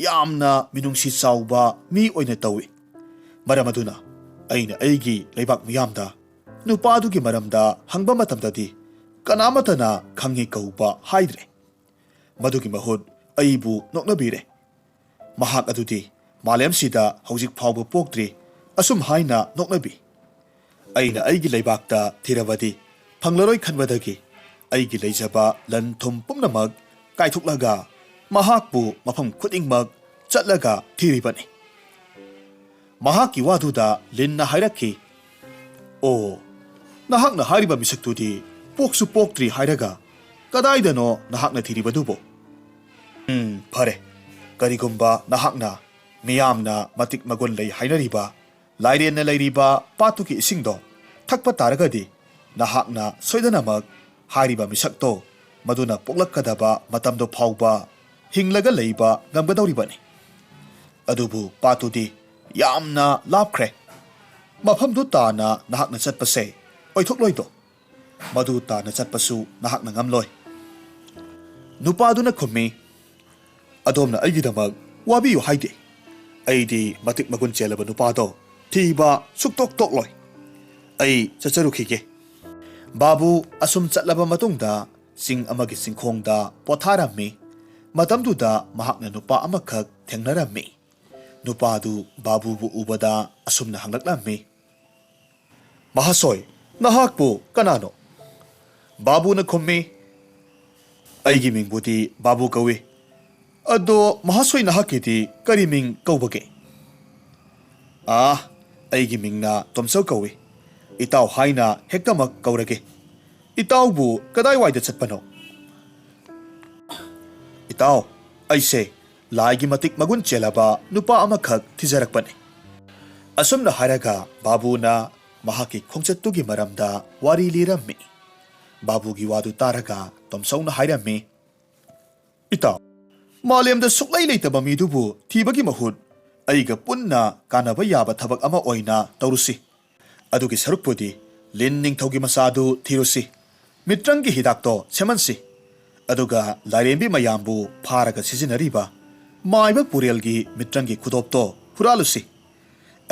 ꯌꯥꯝꯅ ꯃꯤꯅꯨꯡꯁꯤ ꯆꯥꯎꯕ ꯃꯤ ꯑꯣꯏꯅ ꯇꯧꯏ꯫ ꯃꯔꯝ ꯑꯗꯨꯅ ꯑꯩꯅ ꯑꯩꯒꯤ ꯂꯩꯕꯥꯛ ꯃꯤꯌꯥꯝꯗ ꯅꯨꯄꯥꯗꯨꯒꯤ ꯃꯔꯝꯗ ꯍꯪꯕ ꯃꯇꯝꯗꯗꯤ ꯀꯅꯥꯃꯠꯇꯅ ꯈꯪꯉꯤ ꯀꯧꯕ ꯍꯥꯏꯗ꯭ꯔꯦ꯫ ꯃꯗꯨꯒꯤ ꯃꯍꯨꯠ ꯑꯩꯕꯨ ꯅꯣꯛꯅꯕꯤꯔꯦ꯫ ꯃꯍꯥꯛ ꯑꯗꯨꯗꯤ ꯃꯥꯂꯦꯝꯁꯤꯗ ꯍꯧꯖꯤꯛ ꯐꯥꯎꯕ ꯄꯣꯛꯇ꯭ꯔꯤ, ꯑꯁꯨꯝ ꯍꯥꯏꯅ ꯅꯣꯛꯅꯕꯤ꯫ ꯑꯩꯅ ꯑꯩꯒꯤ ꯂꯩꯕꯥꯛꯇ ꯊꯤꯔꯕꯗꯤ ꯐꯪꯂꯔꯣꯏ ꯈꯟꯕꯗꯒꯤ ꯑꯩꯒꯤ ꯂꯩꯖꯕ ꯂꯟ ꯊꯨꯝ ꯄꯨꯝꯅꯃꯛ ꯀꯥꯏꯊꯣꯛꯂꯒ ꯃꯍꯥꯛꯄꯨ ꯃꯐꯝ ꯈꯨꯗꯤꯡꯃꯛ ꯆꯠꯂꯒ ꯊꯤꯔꯤꯕꯅꯤ꯫" ꯃꯍꯥꯛꯀꯤ ꯋꯥꯗꯨꯗ ꯂꯤꯟꯅ ꯍꯥꯏꯔꯛꯈꯤ, "ꯑꯣ, ꯅꯍꯥꯛꯅ ꯍꯥꯏꯔꯤꯕ ꯃꯤꯁꯛꯇꯨꯗꯤ ꯄꯣꯛꯁꯨ ꯄꯣꯛꯇ꯭ꯔꯤ ꯍꯥꯏꯔꯒ ꯀꯗꯥꯏꯗꯅꯣ ꯅꯍꯥꯛꯅ ꯊꯤꯔꯤꯕꯗꯨꯕꯣ? ꯎꯝ, ꯐꯔꯦ꯫ ꯀꯔꯤꯒꯨꯝꯕ ꯅꯍꯥꯛꯅ ꯃꯤꯌꯥꯝꯅ ꯃꯇꯤꯛ ꯃꯒꯨꯟ ꯂꯩ ꯍꯥꯏꯅꯔꯤꯕ ꯂꯥꯏꯔꯦꯟꯅ ꯂꯩꯔꯤꯕ ꯄꯥꯠꯇꯨꯒꯤ ꯏꯁꯤꯡꯗꯣ ꯊꯛꯄ ꯇꯥꯔꯒꯗꯤ ꯅꯍꯥꯛꯅ ꯁꯣꯏꯗꯅꯃꯛ ꯍꯥꯏꯔꯤꯕ ꯃꯤꯁꯛꯇꯣ ꯃꯗꯨꯅ ꯄꯣꯛꯂꯛꯀꯗꯕ ꯃꯇꯝꯗꯣ ꯐꯥꯎꯕ ꯍꯤꯡꯂꯒ ꯂꯩꯕ ꯉꯝꯒꯗꯧꯔꯤꯕꯅꯤ꯫ ꯑꯗꯨꯕꯨ ꯄꯥꯠꯇꯨꯗꯤ ꯌꯥꯝꯅ ꯂꯥꯞꯈ꯭ꯔꯦ꯫ ꯃꯐꯝꯗꯨ ꯇꯥꯅ ꯅꯍꯥꯛꯅ ꯆꯠꯄꯁꯦ ꯑꯣꯏꯊꯣꯛꯂꯣꯏꯗꯣ꯫ ꯃꯗꯨ ꯇꯥꯅ ꯆꯠꯄꯁꯨ ꯅꯍꯥꯛꯅ ꯉꯝꯂꯣꯏ꯫" ꯅꯨꯄꯥꯗꯨꯅ ꯈꯨꯝꯃꯤ, ꯑꯗꯣꯝꯅ ꯑꯩꯒꯤꯗꯃꯛ ꯋꯥꯕꯤꯌꯨ ꯍꯥꯏꯗꯦ꯫ ꯑꯩꯗꯤ ꯃꯇꯤꯛ ꯃꯒꯨꯟ ꯆꯦꯜꯂꯕ ꯅꯨꯄꯥꯗꯣ ꯊꯤꯕ ꯁꯨꯛꯇꯣꯛ ꯇꯣꯛꯂꯣꯏ꯫ ꯑꯩ ꯆꯠꯆꯔꯨꯈꯤꯒꯦ꯫" ꯕꯥꯕꯨ ꯑꯁꯨꯝ ꯆꯠꯂꯕ ꯃꯇꯨꯡꯗ ꯆꯤꯡ ꯑꯃꯒꯤ ꯆꯤꯡꯈꯣꯡꯗ ꯄꯣꯊꯥꯔꯝꯃꯤ꯫ ꯃꯇꯝꯗꯨꯗ ꯃꯍꯥꯛꯅ ꯅꯨꯄꯥ ꯑꯃꯈꯛ ꯊꯦꯡꯅꯔꯝꯃꯤ꯫ ꯅꯨꯄꯥꯗꯨ ꯕꯥꯕꯨꯕꯨ ꯎꯕꯗ ꯑꯁꯨꯝꯅ ꯍꯪꯂꯛꯂꯝꯃꯤ, "ꯃꯍꯥꯁꯣꯏ, ꯅꯍꯥꯛꯄꯨ ꯀꯅꯥꯅꯣ?" ꯕꯥꯕꯨꯅ ꯈꯨꯝꯃꯤ, "ꯑꯩꯒꯤ ꯃꯤꯡꯕꯨꯗꯤ ꯕꯥꯕꯨ ꯀꯧꯏ꯫ ꯑꯗꯣ ꯃꯍꯥꯁꯣꯏ, ꯅꯍꯥꯛꯀꯤꯗꯤ ꯀꯔꯤ ꯃꯤꯡ ꯀꯧꯕꯒꯦ?" "ꯑꯥ, ꯑꯩꯒꯤ ꯃꯤꯡꯅ ꯇꯣꯝꯆꯧ ꯀꯧꯏ꯫ ꯏꯇꯥꯎ ꯍꯥꯏꯅ ꯍꯦꯛꯇꯃꯛ ꯀꯧꯔꯒꯦ꯫ ꯏꯇꯥꯎꯕꯨ ꯀꯗꯥꯏꯋꯥꯏꯗ ꯆꯠꯄꯅꯣ?" "ꯏꯇꯥꯎ, ꯑꯩꯁꯦ ꯂꯥꯏꯒꯤ ꯃꯇꯤꯛ ꯃꯒꯨꯟ ꯆꯦꯜꯂꯕ ꯅꯨꯄꯥ ꯑꯃꯈꯛ ꯊꯤꯖꯔꯛꯄꯅꯤ꯫" ꯑꯁꯨꯝꯅ ꯍꯥꯏꯔꯒ ꯕꯥꯕꯨꯅ ꯃꯍꯥꯛꯀꯤ ꯈꯣꯡꯆꯠꯇꯨꯒꯤ ꯃꯔꯝꯗ ꯋꯥꯔꯤ ꯂꯤꯔꯝꯃꯤ꯫ ꯕꯥꯕꯨꯒꯤ ꯋꯥꯗꯨ ꯇꯥꯔꯒ ꯇꯣꯝꯆꯧꯅ ꯍꯥꯏꯔꯝꯃꯤ, "ꯏꯇꯥꯎ, ꯃꯥꯂꯦꯝꯗ ꯁꯨꯛꯂꯩ ꯂꯩꯇꯕ ꯃꯤꯗꯨꯕꯨ ꯊꯤꯕꯒꯤ ꯃꯍꯨꯠ ꯑꯩꯒ ꯄꯨꯟꯅ ꯀꯥꯟꯅꯕ ꯌꯥꯕ ꯊꯕꯛ ꯑꯃ ꯑꯣꯏꯅ ꯇꯧꯔꯨꯁꯤ꯫ ꯑꯗꯨꯒꯤ ꯁꯔꯨꯛꯄꯨꯗꯤ ꯂꯤꯟ ꯅꯤꯡꯊꯧꯒꯤ ꯃꯆꯥꯗꯨ ꯊꯤꯔꯨꯁꯤ꯫ ꯃꯤꯇ꯭ꯔꯪꯒꯤ ꯍꯤꯗꯥꯛꯇꯣ ꯁꯦꯝꯍꯟꯁꯤ꯫ ꯑꯗꯨꯒ ꯂꯥꯏꯔꯦꯝꯕꯤ ꯃꯌꯥꯝꯕꯨ ꯐꯥꯔꯒ ꯁꯤꯖꯤꯟꯅꯔꯤꯕ ꯃꯥꯏꯕ ꯄꯨꯔꯦꯜꯒꯤ ꯃꯤꯇ꯭ꯔꯪꯒꯤ ꯈꯨꯗꯣꯞꯇꯣ ꯍꯨꯔꯥꯜꯂꯨꯁꯤ꯫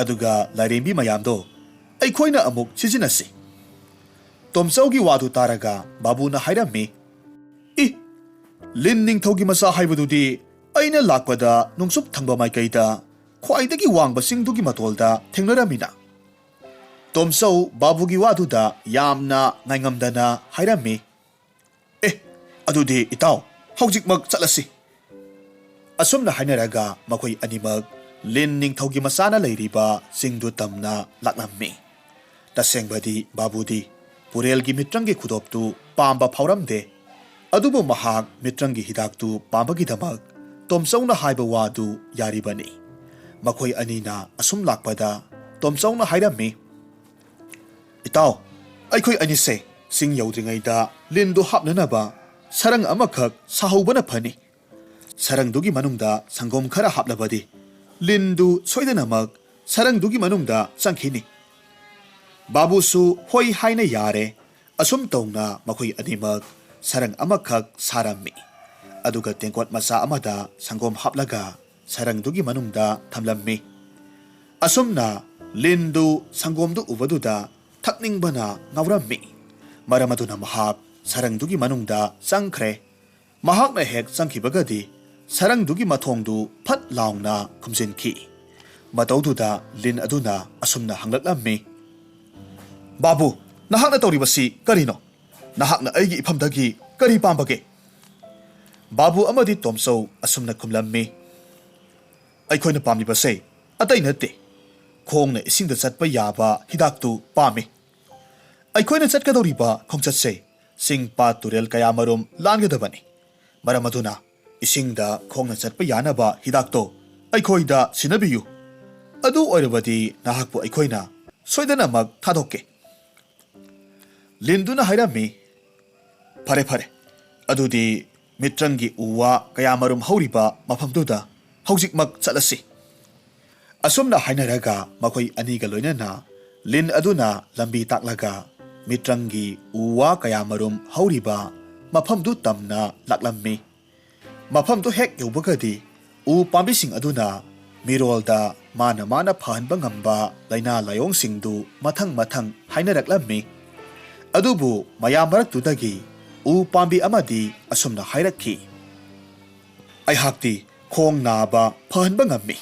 ꯑꯗꯨꯒ ꯂꯥꯏꯔꯦꯝꯕꯤ ꯃꯌꯥꯝꯗꯣ ꯑꯩꯈꯣꯏꯅ ꯑꯃꯨꯛ ꯁꯤꯖꯤꯟꯅꯁꯤ꯫" ꯇꯣꯝꯆꯧꯒꯤ ꯋꯥꯗꯨ ꯇꯥꯔꯒ ꯕꯥꯕꯨꯅ ꯍꯥꯏꯔꯝꯃꯤ, "ꯏ, ꯂꯤꯟ ꯅꯤꯡꯊꯧꯒꯤ ꯃꯆꯥ ꯍꯥꯏꯕꯗꯨꯗꯤ ꯑꯩꯅ ꯂꯥꯛꯄꯗ ꯅꯣꯡꯆꯨꯞ ꯊꯪꯕ ꯃꯥꯏꯀꯩꯗ ꯈ꯭ꯋꯥꯏꯗꯒꯤ ꯋꯥꯡꯕ ꯆꯤꯡꯗꯨꯒꯤ ꯃꯇꯣꯜꯗ ꯊꯦꯡꯅꯔꯝꯃꯤꯅ꯫" ꯇꯣꯝꯆꯧ ꯕꯥꯕꯨꯒꯤ ꯋꯥꯗꯨꯗ ꯌꯥꯝꯅ ꯉꯥꯏꯉꯝꯗꯅ ꯍꯥꯏꯔꯝꯃꯤ, "ꯑꯦ, ꯑꯗꯨꯗꯤ ꯏꯇꯥꯎ, ꯍꯧꯖꯤꯛꯃꯛ ꯆꯠꯂꯁꯤ꯫" ꯑꯁꯨꯝꯅ ꯍꯥꯏꯅꯔꯒ ꯃꯈꯣꯏ ꯑꯅꯤꯃꯛ ꯂꯤꯟ ꯅꯤꯡꯊꯧꯒꯤ ꯃꯆꯥꯅ ꯂꯩꯔꯤꯕ ꯆꯤꯡꯗꯨ ꯇꯝꯅ ꯂꯥꯛꯂꯝꯃꯤ꯫ ꯇꯁꯦꯡꯕꯗꯤ ꯕꯥꯕꯨꯗꯤ ꯄꯨꯔꯦꯜꯒꯤ ꯃꯤꯇ꯭ꯔꯪꯒꯤ ꯈꯨꯗꯣꯞꯇꯨ ꯄꯥꯝꯕ ꯐꯥꯎꯔꯝꯗꯦ꯫ ꯑꯗꯨꯕꯨ ꯃꯍꯥꯛ ꯃꯤꯇ꯭ꯔꯪꯒꯤ ꯍꯤꯗꯥꯛꯇꯨ ꯄꯥꯝꯕꯒꯤꯗꯃꯛ ꯇꯣꯝꯆꯧꯅ ꯍꯥꯏꯕ ꯋꯥꯗꯨ ꯌꯥꯔꯤꯕꯅꯤ꯫ ꯃꯈꯣꯏ ꯑꯅꯤꯅ ꯑꯁꯨꯝ ꯂꯥꯛꯄꯗ ꯇꯣꯝꯆꯧꯅ ꯍꯥꯏꯔꯝꯃꯤ, "ꯏꯇꯥꯎ, ꯑꯩꯈꯣꯏ ꯑꯅꯤꯁꯦ ꯆꯤꯡ ꯌꯧꯗ꯭ꯔꯤꯉꯩꯗ ꯂꯤꯟꯗꯨ ꯍꯥꯞꯅꯅꯕ ꯁꯔꯪ ꯑꯃꯈꯛ ꯁꯥꯍꯧꯕꯅ ꯐꯅꯤ꯫ ꯁꯔꯪꯗꯨꯒꯤ ꯃꯅꯨꯡꯗ ꯁꯪꯒꯣꯝ ꯈꯔ ꯍꯥꯞꯂꯕꯗꯤ ꯂꯤꯟꯗꯨ ꯁꯣꯏꯗꯅꯃꯛ ꯁꯔꯪꯗꯨꯒꯤ ꯃꯅꯨꯡꯗ ꯆꯪꯈꯤꯅꯤ꯫" ꯕꯥꯕꯨꯁꯨ ꯍꯣꯏ ꯍꯥꯏꯅ ꯌꯥꯔꯦ꯫ ꯑꯁꯨꯝ ꯇꯧꯅ ꯃꯈꯣꯏ ꯑꯅꯤꯃꯛ ꯁꯔꯪ ꯑꯃꯈꯛ ꯁꯥꯔꯝꯃꯤ꯫ ꯑꯗꯨꯒ ꯇꯦꯡꯀꯣꯠ ꯃꯆꯥ ꯑꯃꯗ ꯁꯪꯒꯣꯝ ꯍꯥꯞꯂꯒ ꯁꯔꯪꯗꯨꯒꯤ ꯃꯅꯨꯡꯗ ꯊꯝꯂꯝꯃꯤ꯫ ꯑꯁꯨꯝꯅ ꯂꯤꯟꯗꯨ ꯁꯪꯒꯣꯝꯗꯨ ꯎꯕꯗꯨꯗ ꯊꯛꯅꯤꯡꯕꯅ ꯉꯥꯎꯔꯝꯃꯤ꯫ ꯃꯔꯝ ꯑꯗꯨꯅ ꯃꯍꯥꯛ ꯁꯔꯪꯗꯨꯒꯤ ꯃꯅꯨꯡꯗ ꯆꯪꯈ꯭ꯔꯦ꯫ ꯃꯍꯥꯛꯅ ꯍꯦꯛ ꯆꯪꯈꯤꯕꯒꯗꯤ ꯁꯔꯪꯗꯨꯒꯤ ꯃꯊꯣꯡꯗꯨ ꯐꯠ ꯂꯥꯎꯅ ꯈꯨꯝꯖꯤꯟꯈꯤ꯫ ꯃꯇꯧꯗꯨꯗ ꯂꯤꯟ ꯑꯗꯨꯅ ꯑꯁꯨꯝꯅ ꯍꯪꯂꯛꯂꯝꯃꯤ, "ꯕꯥꯕꯨ, ꯅꯍꯥꯛꯅ ꯇꯧꯔꯤꯕꯁꯤ ꯀꯔꯤꯅꯣ? ꯅꯍꯥꯛꯅ ꯑꯩꯒꯤ ꯏꯐꯝꯗꯒꯤ ꯀꯔꯤ ꯄꯥꯝꯕꯒꯦ?" ꯕꯥꯕꯨ ꯑꯃꯗꯤ ꯇꯣꯝꯆꯧ ꯑꯁꯨꯝꯅ ꯈꯨꯝꯂꯝꯃꯤ, "ꯑꯩꯈꯣꯏꯅ ꯄꯥꯝꯂꯤꯕꯁꯦ ꯑꯇꯩ ꯅꯠꯇꯦ, ꯈꯣꯡꯅ ꯏꯁꯤꯡꯗ ꯆꯠꯄ ꯌꯥꯕ ꯍꯤꯗꯥꯛꯇꯨ ꯄꯥꯝꯃꯤ꯫ ꯑꯩꯈꯣꯏꯅ ꯆꯠꯀꯗꯧꯔꯤꯕ ꯈꯣꯡꯆꯠꯁꯦ ꯆꯤꯡ ꯄꯥꯠ ꯇꯨꯔꯦꯜ ꯀꯌꯥꯃꯔꯨꯝ ꯂꯥꯟꯒꯗꯕꯅꯤ꯫ ꯃꯔꯝ ꯑꯗꯨꯅ ꯏꯁꯤꯡꯗ ꯈꯣꯡꯅ ꯆꯠꯄ ꯌꯥꯅꯕ ꯍꯤꯗꯥꯛꯇꯣ ꯑꯩꯈꯣꯏꯗ ꯁꯤꯟꯅꯕꯤꯌꯨ꯫ ꯑꯗꯨ ꯑꯣꯏꯔꯕꯗꯤ ꯅꯍꯥꯛꯄꯨ ꯑꯩꯈꯣꯏꯅ ꯁꯣꯏꯗꯅꯃꯛ ꯊꯥꯗꯣꯛꯀꯦ꯫" ꯂꯤꯟꯗꯨꯅ ꯍꯥꯏꯔꯝꯃꯤ, "ꯐꯔꯦ, ꯐꯔꯦ, ꯑꯗꯨꯗꯤ ꯃꯤꯇ꯭ꯔꯪꯒꯤ ꯎ ꯋꯥ ꯀꯌꯥꯃꯔꯨꯝ ꯍꯧꯔꯤꯕ ꯃꯐꯝꯗꯨꯗ ꯍꯧꯖꯤꯛꯃꯛ ꯆꯠꯂꯁꯤ꯫" ꯑꯁꯨꯝꯅ ꯍꯥꯏꯅꯔꯒ ꯃꯈꯣꯏ ꯑꯅꯤꯒ ꯂꯣꯏꯅꯅ ꯂꯤꯟ ꯑꯗꯨꯅ ꯂꯝꯕꯤ ꯇꯥꯛꯂꯒ ꯃꯤꯇ꯭ꯔꯪꯒꯤ ꯎ ꯋꯥ ꯀꯌꯥꯃꯔꯨꯝ ꯍꯧꯔꯤꯕ ꯃꯐꯝꯗꯨ ꯇꯝꯅ ꯂꯥꯛꯂꯝꯃꯤ꯫ ꯃꯐꯝꯗꯨ ꯍꯦꯛ ꯌꯧꯕꯒꯗꯤ ꯎ ꯄꯥꯝꯕꯤꯁꯤꯡ ꯑꯗꯨꯅ ꯃꯤꯔꯣꯜꯗ ꯃꯥꯅ ꯃꯥꯅ ꯐꯍꯟꯕ ꯉꯝꯕ ꯂꯥꯏꯅꯥ ꯂꯥꯏꯑꯣꯡꯁꯤꯡꯗꯨ ꯃꯊꯪ ꯃꯊꯪ ꯍꯥꯏꯅꯔꯛꯂꯝꯃꯤ꯫ ꯑꯗꯨꯕꯨ ꯃꯌꯥꯝ ꯃꯔꯛꯇꯨꯗꯒꯤ ꯎ ꯄꯥꯝꯕꯤ ꯑꯃꯗꯤ ꯑꯁꯨꯝꯅ ꯍꯥꯏꯔꯛꯈꯤ, "ꯑꯩꯍꯥꯛꯇꯤ ꯈꯣꯡ ꯅꯥꯕ ꯐꯍꯟꯕ ꯉꯝꯃꯤ꯫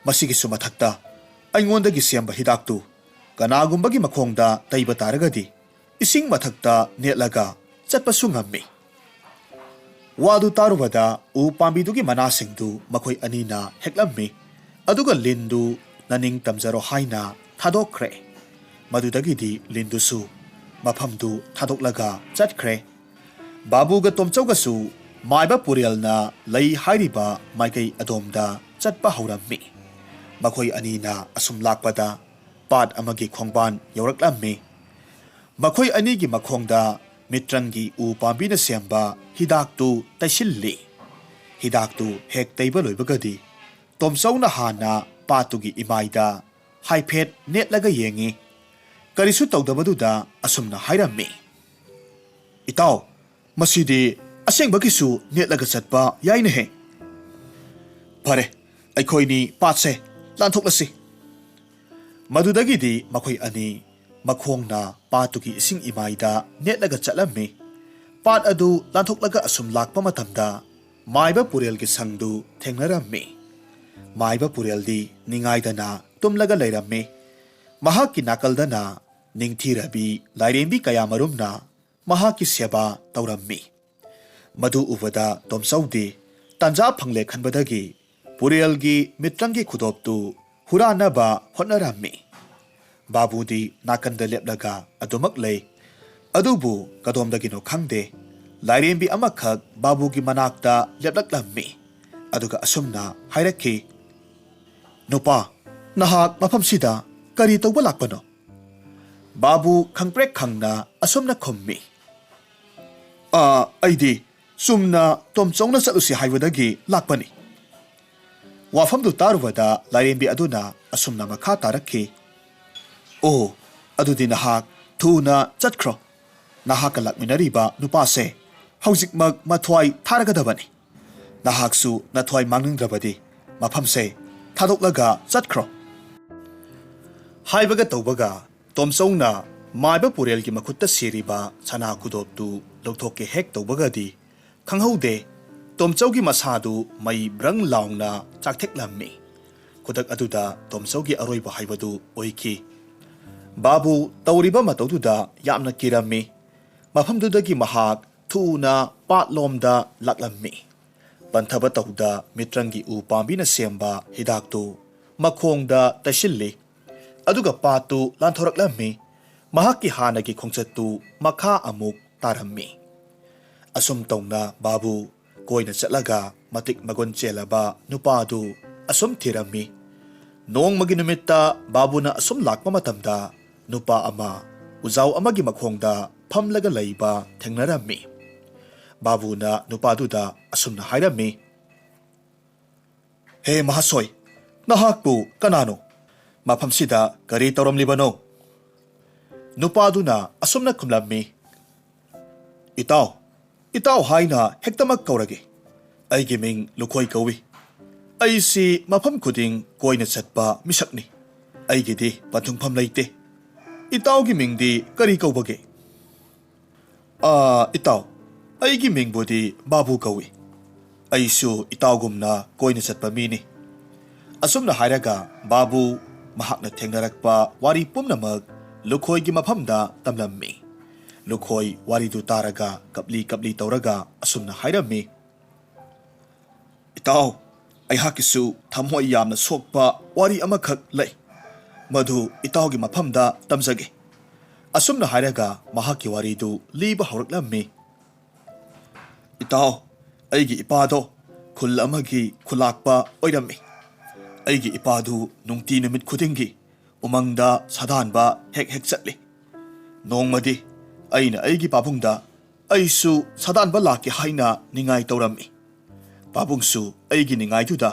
ꯃꯁꯤꯒꯤꯁꯨ ꯃꯊꯛꯇ ꯑꯩꯉꯣꯟꯗꯒꯤ ꯁꯦꯝꯕ ꯍꯤꯗꯥꯛꯇꯨ ꯀꯅꯥꯒꯨꯝꯕꯒꯤ ꯃꯈꯣꯡꯗ ꯇꯩꯕ ꯇꯥꯔꯒꯗꯤ ꯏꯁꯤꯡ ꯃꯊꯛꯇ ꯅꯦꯠꯂꯒ ꯆꯠꯄꯁꯨ ꯉꯝꯃꯤ꯫" ꯋꯥꯗꯨ ꯇꯥꯔꯨꯕꯗ ꯎ ꯄꯥꯝꯕꯤꯗꯨꯒꯤ ꯃꯅꯥꯁꯤꯡꯗꯨ ꯃꯈꯣꯏ ꯑꯅꯤꯅ ꯍꯦꯛꯂꯝꯃꯤ꯫ ꯑꯗꯨꯒ ꯂꯤꯟꯗꯨ ꯅꯅꯤꯡ ꯇꯝꯖꯔꯣ ꯍꯥꯏꯅ ꯊꯥꯗꯣꯛꯈ꯭ꯔꯦ꯫ ꯃꯗꯨꯗꯒꯤꯗꯤ ꯂꯤꯟꯗꯨꯁꯨ ꯃꯐꯝꯗꯨ ꯊꯥꯗꯣꯛꯂꯒ ꯆꯠꯈ꯭ꯔꯦ꯫ ꯕꯥꯕꯨꯒ ꯇꯣꯝꯆꯧꯒꯁꯨ ꯃꯥꯏꯕ ꯄꯨꯔꯦꯜꯅ ꯂꯩ ꯍꯥꯏꯔꯤꯕ ꯃꯥꯏꯀꯩ ꯑꯗꯣꯝꯗ ꯆꯠꯄ ꯍꯧꯔꯝꯃꯤ꯫ ꯃꯈꯣꯏ ꯑꯅꯤꯅ ꯑꯁꯨꯝ ꯂꯥꯛꯄꯗ ꯄꯥꯠ ꯑꯃꯒꯤ ꯈꯣꯡꯕꯥꯟ ꯌꯧꯔꯛꯂꯝꯃꯤ꯫ ꯃꯈꯣꯏ ꯑꯅꯤꯒꯤ ꯃꯈꯣꯡꯗ ꯃꯤꯇ꯭ꯔꯪꯒꯤ ꯎ ꯄꯥꯝꯕꯤꯅ ꯁꯦꯝꯕ ꯍꯤꯗꯥꯛꯇꯨ ꯇꯩꯁꯤꯜꯂꯤ꯫ ꯍꯤꯗꯥꯛꯇꯨ ꯍꯦꯛ ꯇꯩꯕ ꯂꯣꯏꯕꯒꯗꯤ ꯇꯣꯝꯆꯧꯅ ꯍꯥꯟꯅ ꯄꯥꯠꯇꯨꯒꯤ ꯏꯃꯥꯏꯗ ꯍꯥꯏꯐꯦꯠ ꯅꯦꯠꯂꯒ ꯌꯦꯡꯉꯤ꯫ ꯀꯔꯤꯁꯨ ꯇꯧꯗꯕꯗꯨꯗ ꯑꯁꯨꯝꯅ ꯍꯥꯏꯔꯝꯃꯤ, "ꯏꯇꯥꯎ, ꯃꯁꯤꯗꯤ ꯑꯁꯦꯡꯕꯒꯤꯁꯨ ꯅꯦꯠꯂꯒ ꯆꯠꯄ ꯌꯥꯏꯅꯦꯍꯦ꯫ ꯐꯔꯦ, ꯑꯩꯈꯣꯏꯅꯤ ꯄꯥꯠꯁꯦ ꯂꯥꯟꯊꯣꯛꯂꯁꯤ꯫ ꯃꯗꯨꯗꯒꯤꯗꯤ ꯃꯈꯣꯏ ꯑꯅꯤ ꯃꯈꯣꯡꯅ ꯄꯥꯠꯇꯨꯒꯤ ꯏꯁꯤꯡ ꯏꯃꯥꯏꯗ ꯅꯦꯠꯂꯒ ꯆꯠꯂꯝꯃꯤ꯫ ꯄꯥꯠ ꯑꯗꯨ ꯂꯥꯟꯊꯣꯛꯂꯒ ꯑꯁꯨꯝ ꯂꯥꯛꯄ ꯃꯇꯝꯗ ꯃꯥꯏꯕ ꯄꯨꯔꯦꯜꯒꯤ ꯁꯪꯗꯨ ꯊꯦꯡꯅꯔꯝꯃꯤ꯫ ꯃꯥꯏꯕ ꯄꯨꯔꯦꯜꯗꯤ ꯅꯤꯡꯉꯥꯏꯗꯅ ꯇꯨꯝꯂꯒ ꯂꯩꯔꯝꯃꯤ꯫ ꯃꯍꯥꯛꯀꯤ ꯅꯥꯀꯜꯗꯅ ꯅꯤꯡꯊꯤꯔꯕꯤ ꯂꯥꯏꯔꯦꯝꯕꯤ ꯀꯌꯥꯃꯔꯨꯝꯅ ꯃꯍꯥꯛꯀꯤ ꯁꯦꯕꯥ ꯇꯧꯔꯝꯃꯤ꯫ ꯃꯗꯨ ꯎꯕꯗ ꯇꯣꯝꯆꯧꯗꯤ ꯇꯥꯟꯖꯥ ꯐꯪꯂꯦ ꯈꯟꯕꯗꯒꯤ ꯄꯨꯔꯦꯜꯒꯤ ꯃꯤꯇ꯭ꯔꯪꯒꯤ ꯈꯨꯗꯣꯞꯇꯨ ꯍꯨꯔꯥꯟꯅꯕ ꯍꯣꯠꯅꯔꯝꯃꯤ꯫ ꯕꯥꯕꯨꯗꯤ ꯅꯥꯀꯟꯗ ꯂꯦꯞꯂꯒ ꯑꯗꯨꯃꯛ ꯂꯩ꯫ ꯑꯗꯨꯕꯨ ꯀꯗꯣꯝꯗꯒꯤꯅꯣ ꯈꯪꯗꯦ, ꯂꯥꯏꯔꯦꯝꯕꯤ ꯑꯃꯈꯛ ꯕꯥꯕꯨꯒꯤ ꯃꯅꯥꯛꯇ ꯂꯦꯞꯂꯛꯂꯝꯃꯤ꯫ ꯑꯗꯨꯒ ꯑꯁꯨꯝꯅ ꯍꯥꯏꯔꯛꯈꯤ, "ꯅꯨꯄꯥ, ꯅꯍꯥꯛ ꯃꯐꯝꯁꯤꯗ ꯀꯔꯤ ꯇꯧꯕ ꯂꯥꯛꯄꯅꯣ?" ꯕꯥꯕꯨ ꯈꯪꯄ꯭ꯔꯦꯛ ꯈꯪꯅ ꯑꯁꯨꯝꯅ ꯈꯨꯝꯃꯤ, "ꯑꯥ, ꯑꯩꯗꯤ ꯆꯨꯝꯅ ꯇꯣꯝꯆꯧꯅ ꯆꯠꯂꯨꯁꯤ ꯍꯥꯏꯕꯗꯒꯤ ꯂꯥꯛꯄꯅꯤ꯫" ꯋꯥꯐꯝꯗꯨ ꯇꯥꯔꯨꯕꯗ ꯂꯥꯏꯔꯦꯝꯕꯤ ꯑꯗꯨꯅ ꯑꯁꯨꯝꯅ ꯃꯈꯥ ꯇꯥꯔꯛꯈꯤ, "ꯑꯣ, ꯑꯗꯨꯗꯤ ꯅꯍꯥꯛ ꯊꯨꯅ ꯆꯠꯈ꯭ꯔꯣ꯫ ꯅꯍꯥꯛꯀ ꯂꯥꯛꯃꯤꯟꯅꯔꯤꯕ ꯅꯨꯄꯥꯁꯦ ꯍꯧꯖꯤꯛꯃꯛ ꯃꯊ꯭ꯋꯥꯏ ꯊꯥꯔꯒꯗꯕꯅꯤ꯫ ꯅꯍꯥꯛꯁꯨ ꯅꯊ꯭ꯋꯥꯏ ꯃꯥꯡꯅꯤꯡꯗ꯭ꯔꯕꯗꯤ ꯃꯐꯝꯁꯦ ꯊꯥꯗꯣꯛꯂꯒ ꯆꯠꯈ꯭ꯔꯣ꯫" ꯍꯥꯏꯕꯒ ꯇꯧꯕꯒ ꯇꯣꯝꯆꯧꯅ ꯃꯥꯏꯕ ꯄꯨꯔꯦꯜꯒꯤ ꯃꯈꯨꯠꯇ ꯁꯤꯔꯤꯕ ꯁꯅꯥ ꯈꯨꯗꯣꯞꯇꯨ ꯂꯧꯊꯣꯛꯀꯦ ꯍꯦꯛ ꯇꯧꯕꯒꯗꯤ ꯈꯪꯍꯧꯗꯦ, ꯇꯣꯝꯆꯧꯒꯤ ꯃꯁꯥꯗꯨ ꯃꯩ ꯕ꯭ꯔꯪ ꯂꯥꯎꯅ ꯆꯥꯛꯊꯦꯛꯂꯝꯃꯤ꯫ ꯈꯨꯗꯛ ꯑꯗꯨꯗ ꯇꯣꯝꯆꯧꯒꯤ ꯑꯔꯣꯏꯕ ꯍꯥꯏꯕꯗꯨ ꯑꯣꯏꯈꯤ꯫ ꯕꯥꯕꯨ ꯇꯧꯔꯤꯕ ꯃꯇꯧꯗꯨꯗ ꯌꯥꯝꯅ ꯀꯤꯔꯝꯃꯤ꯫ ꯃꯐꯝꯗꯨꯗꯒꯤ ꯃꯍꯥꯛ ꯊꯨꯅ ꯄꯥꯠꯂꯣꯝꯗ ꯂꯥꯛꯂꯝꯃꯤ꯫ ꯄꯟꯊꯕ ꯇꯧꯗ ꯃꯤꯇ꯭ꯔꯪꯒꯤ ꯎ ꯄꯥꯝꯕꯤꯅ ꯁꯦꯝꯕ ꯍꯤꯗꯥꯛꯇꯨ ꯃꯈꯣꯡꯗ ꯇꯩꯁꯤꯜꯂꯤ꯫ ꯑꯗꯨꯒ ꯄꯥꯠꯇꯨ ꯂꯥꯟꯊꯣꯔꯛꯂꯝꯃꯤ꯫ ꯃꯍꯥꯛꯀꯤ ꯍꯥꯟꯅꯒꯤ ꯈꯣꯡꯆꯠꯇꯨ ꯃꯈꯥ ꯑꯃꯨꯛ ꯇꯥꯔꯝꯃꯤ꯫ ꯑꯁꯨꯝ ꯇꯧꯅ ꯕꯥꯕꯨ ꯀꯣꯏꯅ ꯆꯠꯂꯒ ꯃꯇꯤꯛ ꯃꯒꯨꯟ ꯆꯦꯜꯂꯕ ꯅꯨꯄꯥꯗꯨ ꯑꯁꯨꯝ ꯊꯤꯔꯝꯃꯤ꯫ ꯅꯣꯡꯃꯒꯤ ꯅꯨꯃꯤꯠꯇ ꯕꯥꯕꯨꯅ ꯑꯁꯨꯝ ꯂꯥꯛꯄ ꯃꯇꯝꯗ ꯅꯨꯄꯥ ꯑꯃ ꯎꯖꯥꯎ ꯑꯃꯒꯤ ꯃꯈꯣꯡꯗ ꯐꯝꯂꯒ ꯂꯩꯕ ꯊꯦꯡꯅꯔꯝꯃꯤ꯫ ꯕꯥꯕꯨꯅ ꯅꯨꯄꯥꯗꯨꯗ ꯑꯁꯨꯝꯅ ꯍꯥꯏꯔꯝꯃꯤ, "ꯍꯦ ꯃꯍꯥꯁꯣꯏ, ꯅꯍꯥꯛꯄꯨ ꯀꯅꯥꯅꯣ? ꯃꯐꯝꯁꯤꯗ ꯀꯔꯤ ꯇꯧꯔꯝꯂꯤꯕꯅꯣ?" ꯅꯨꯄꯥꯗꯨꯅ ꯑꯁꯨꯝꯅ ꯈꯨꯝꯂꯝꯃꯤ, "ꯏꯇꯥꯎ, "ꯏꯇꯥꯎ ꯍꯥꯏꯅ ꯍꯦꯛꯇꯃꯛ ꯀꯧꯔꯒꯦ꯫ ꯑꯩꯒꯤ ꯃꯤꯡ ꯂꯨꯈꯣꯏ ꯀꯧꯏ꯫ ꯑꯩꯁꯤ ꯃꯐꯝ ꯈꯨꯗꯤꯡ ꯀꯣꯏꯅ ꯆꯠꯄ ꯃꯤꯁꯛꯅꯤ꯫ ꯑꯩꯒꯤꯗꯤ ꯄꯟꯊꯨꯡꯐꯝ ꯂꯩꯇꯦ꯫ ꯏꯇꯥꯎꯒꯤ ꯃꯤꯡꯗꯤ ꯀꯔꯤ ꯀꯧꯕꯒꯦ?" "ꯑꯥ, ꯏꯇꯥꯎ, ꯑꯩꯒꯤ ꯃꯤꯡꯕꯨꯗꯤ ꯕꯥꯕꯨ ꯀꯧꯏ꯫ ꯑꯩꯁꯨ ꯏꯇꯥꯎꯒꯨꯝꯅ ꯀꯣꯏꯅ ꯆꯠꯄ ꯃꯤꯅꯤ꯫" ꯑꯁꯨꯝꯅ ꯍꯥꯏꯔꯒ ꯕꯥꯕꯨ ꯃꯍꯥꯛꯅ ꯊꯦꯡꯅꯔꯛꯄ ꯋꯥꯔꯤ ꯄꯨꯝꯅꯃꯛ ꯂꯨꯈꯣꯏꯒꯤ ꯃꯐꯝꯗ ꯇꯝꯂꯝꯃꯤ꯫ ꯂꯨꯈꯣꯏ ꯋꯥꯔꯤꯗꯨ ꯇꯥꯔꯒ ꯀꯞꯂꯤ ꯀꯞꯂꯤ ꯇꯧꯔꯒ ꯑꯁꯨꯝꯅ ꯍꯥꯏꯔꯝꯃꯤ, "ꯏꯇꯥꯎ, ꯑꯩꯍꯥꯛꯀꯤꯁꯨ ꯊꯃꯣꯏ ꯌꯥꯝꯅ ꯁꯣꯛꯄ ꯋꯥꯔꯤ ꯑꯃꯈꯛ ꯂꯩ꯫ ꯃꯗꯨ ꯏꯇꯥꯎꯒꯤ ꯃꯐꯝꯗ ꯇꯝꯖꯒꯦ꯫" ꯑꯁꯨꯝꯅ ꯍꯥꯏꯔꯒ ꯃꯍꯥꯛꯀꯤ ꯋꯥꯔꯤꯗꯨ ꯂꯤꯕ ꯍꯧꯔꯛꯂꯝꯃꯤ꯫ "ꯏꯇꯥꯎ, ꯑꯩꯒꯤ ꯏꯄꯥꯗꯣ ꯈꯨꯜ ꯑꯃꯒꯤ ꯈꯨꯂꯥꯛꯄ ꯑꯣꯏꯔꯝꯃꯤ꯫ ꯑꯩꯒꯤ ꯏꯄꯥꯗꯨ ꯅꯨꯡꯇꯤ ꯅꯨꯃꯤꯠ ꯈꯨꯗꯤꯡꯒꯤ ꯎꯃꯪꯗ ꯁꯥꯗꯥꯟꯕ ꯍꯦꯛ ꯍꯦꯛ ꯆꯠꯂꯤ꯫ ꯅꯣꯡꯃꯗꯤ ꯑꯩꯅ ꯑꯩꯒꯤ ꯄꯥꯕꯨꯡꯗ ꯑꯩꯁꯨ ꯁꯥꯗꯥꯟꯕ ꯂꯥꯛꯀꯦ ꯍꯥꯏꯅ ꯅꯤꯡꯉꯥꯏ ꯇꯧꯔꯝꯃꯤ꯫ ꯄꯥꯕꯨꯡꯁꯨ ꯑꯩꯒꯤ ꯅꯤꯡꯉꯥꯏꯗꯨꯗ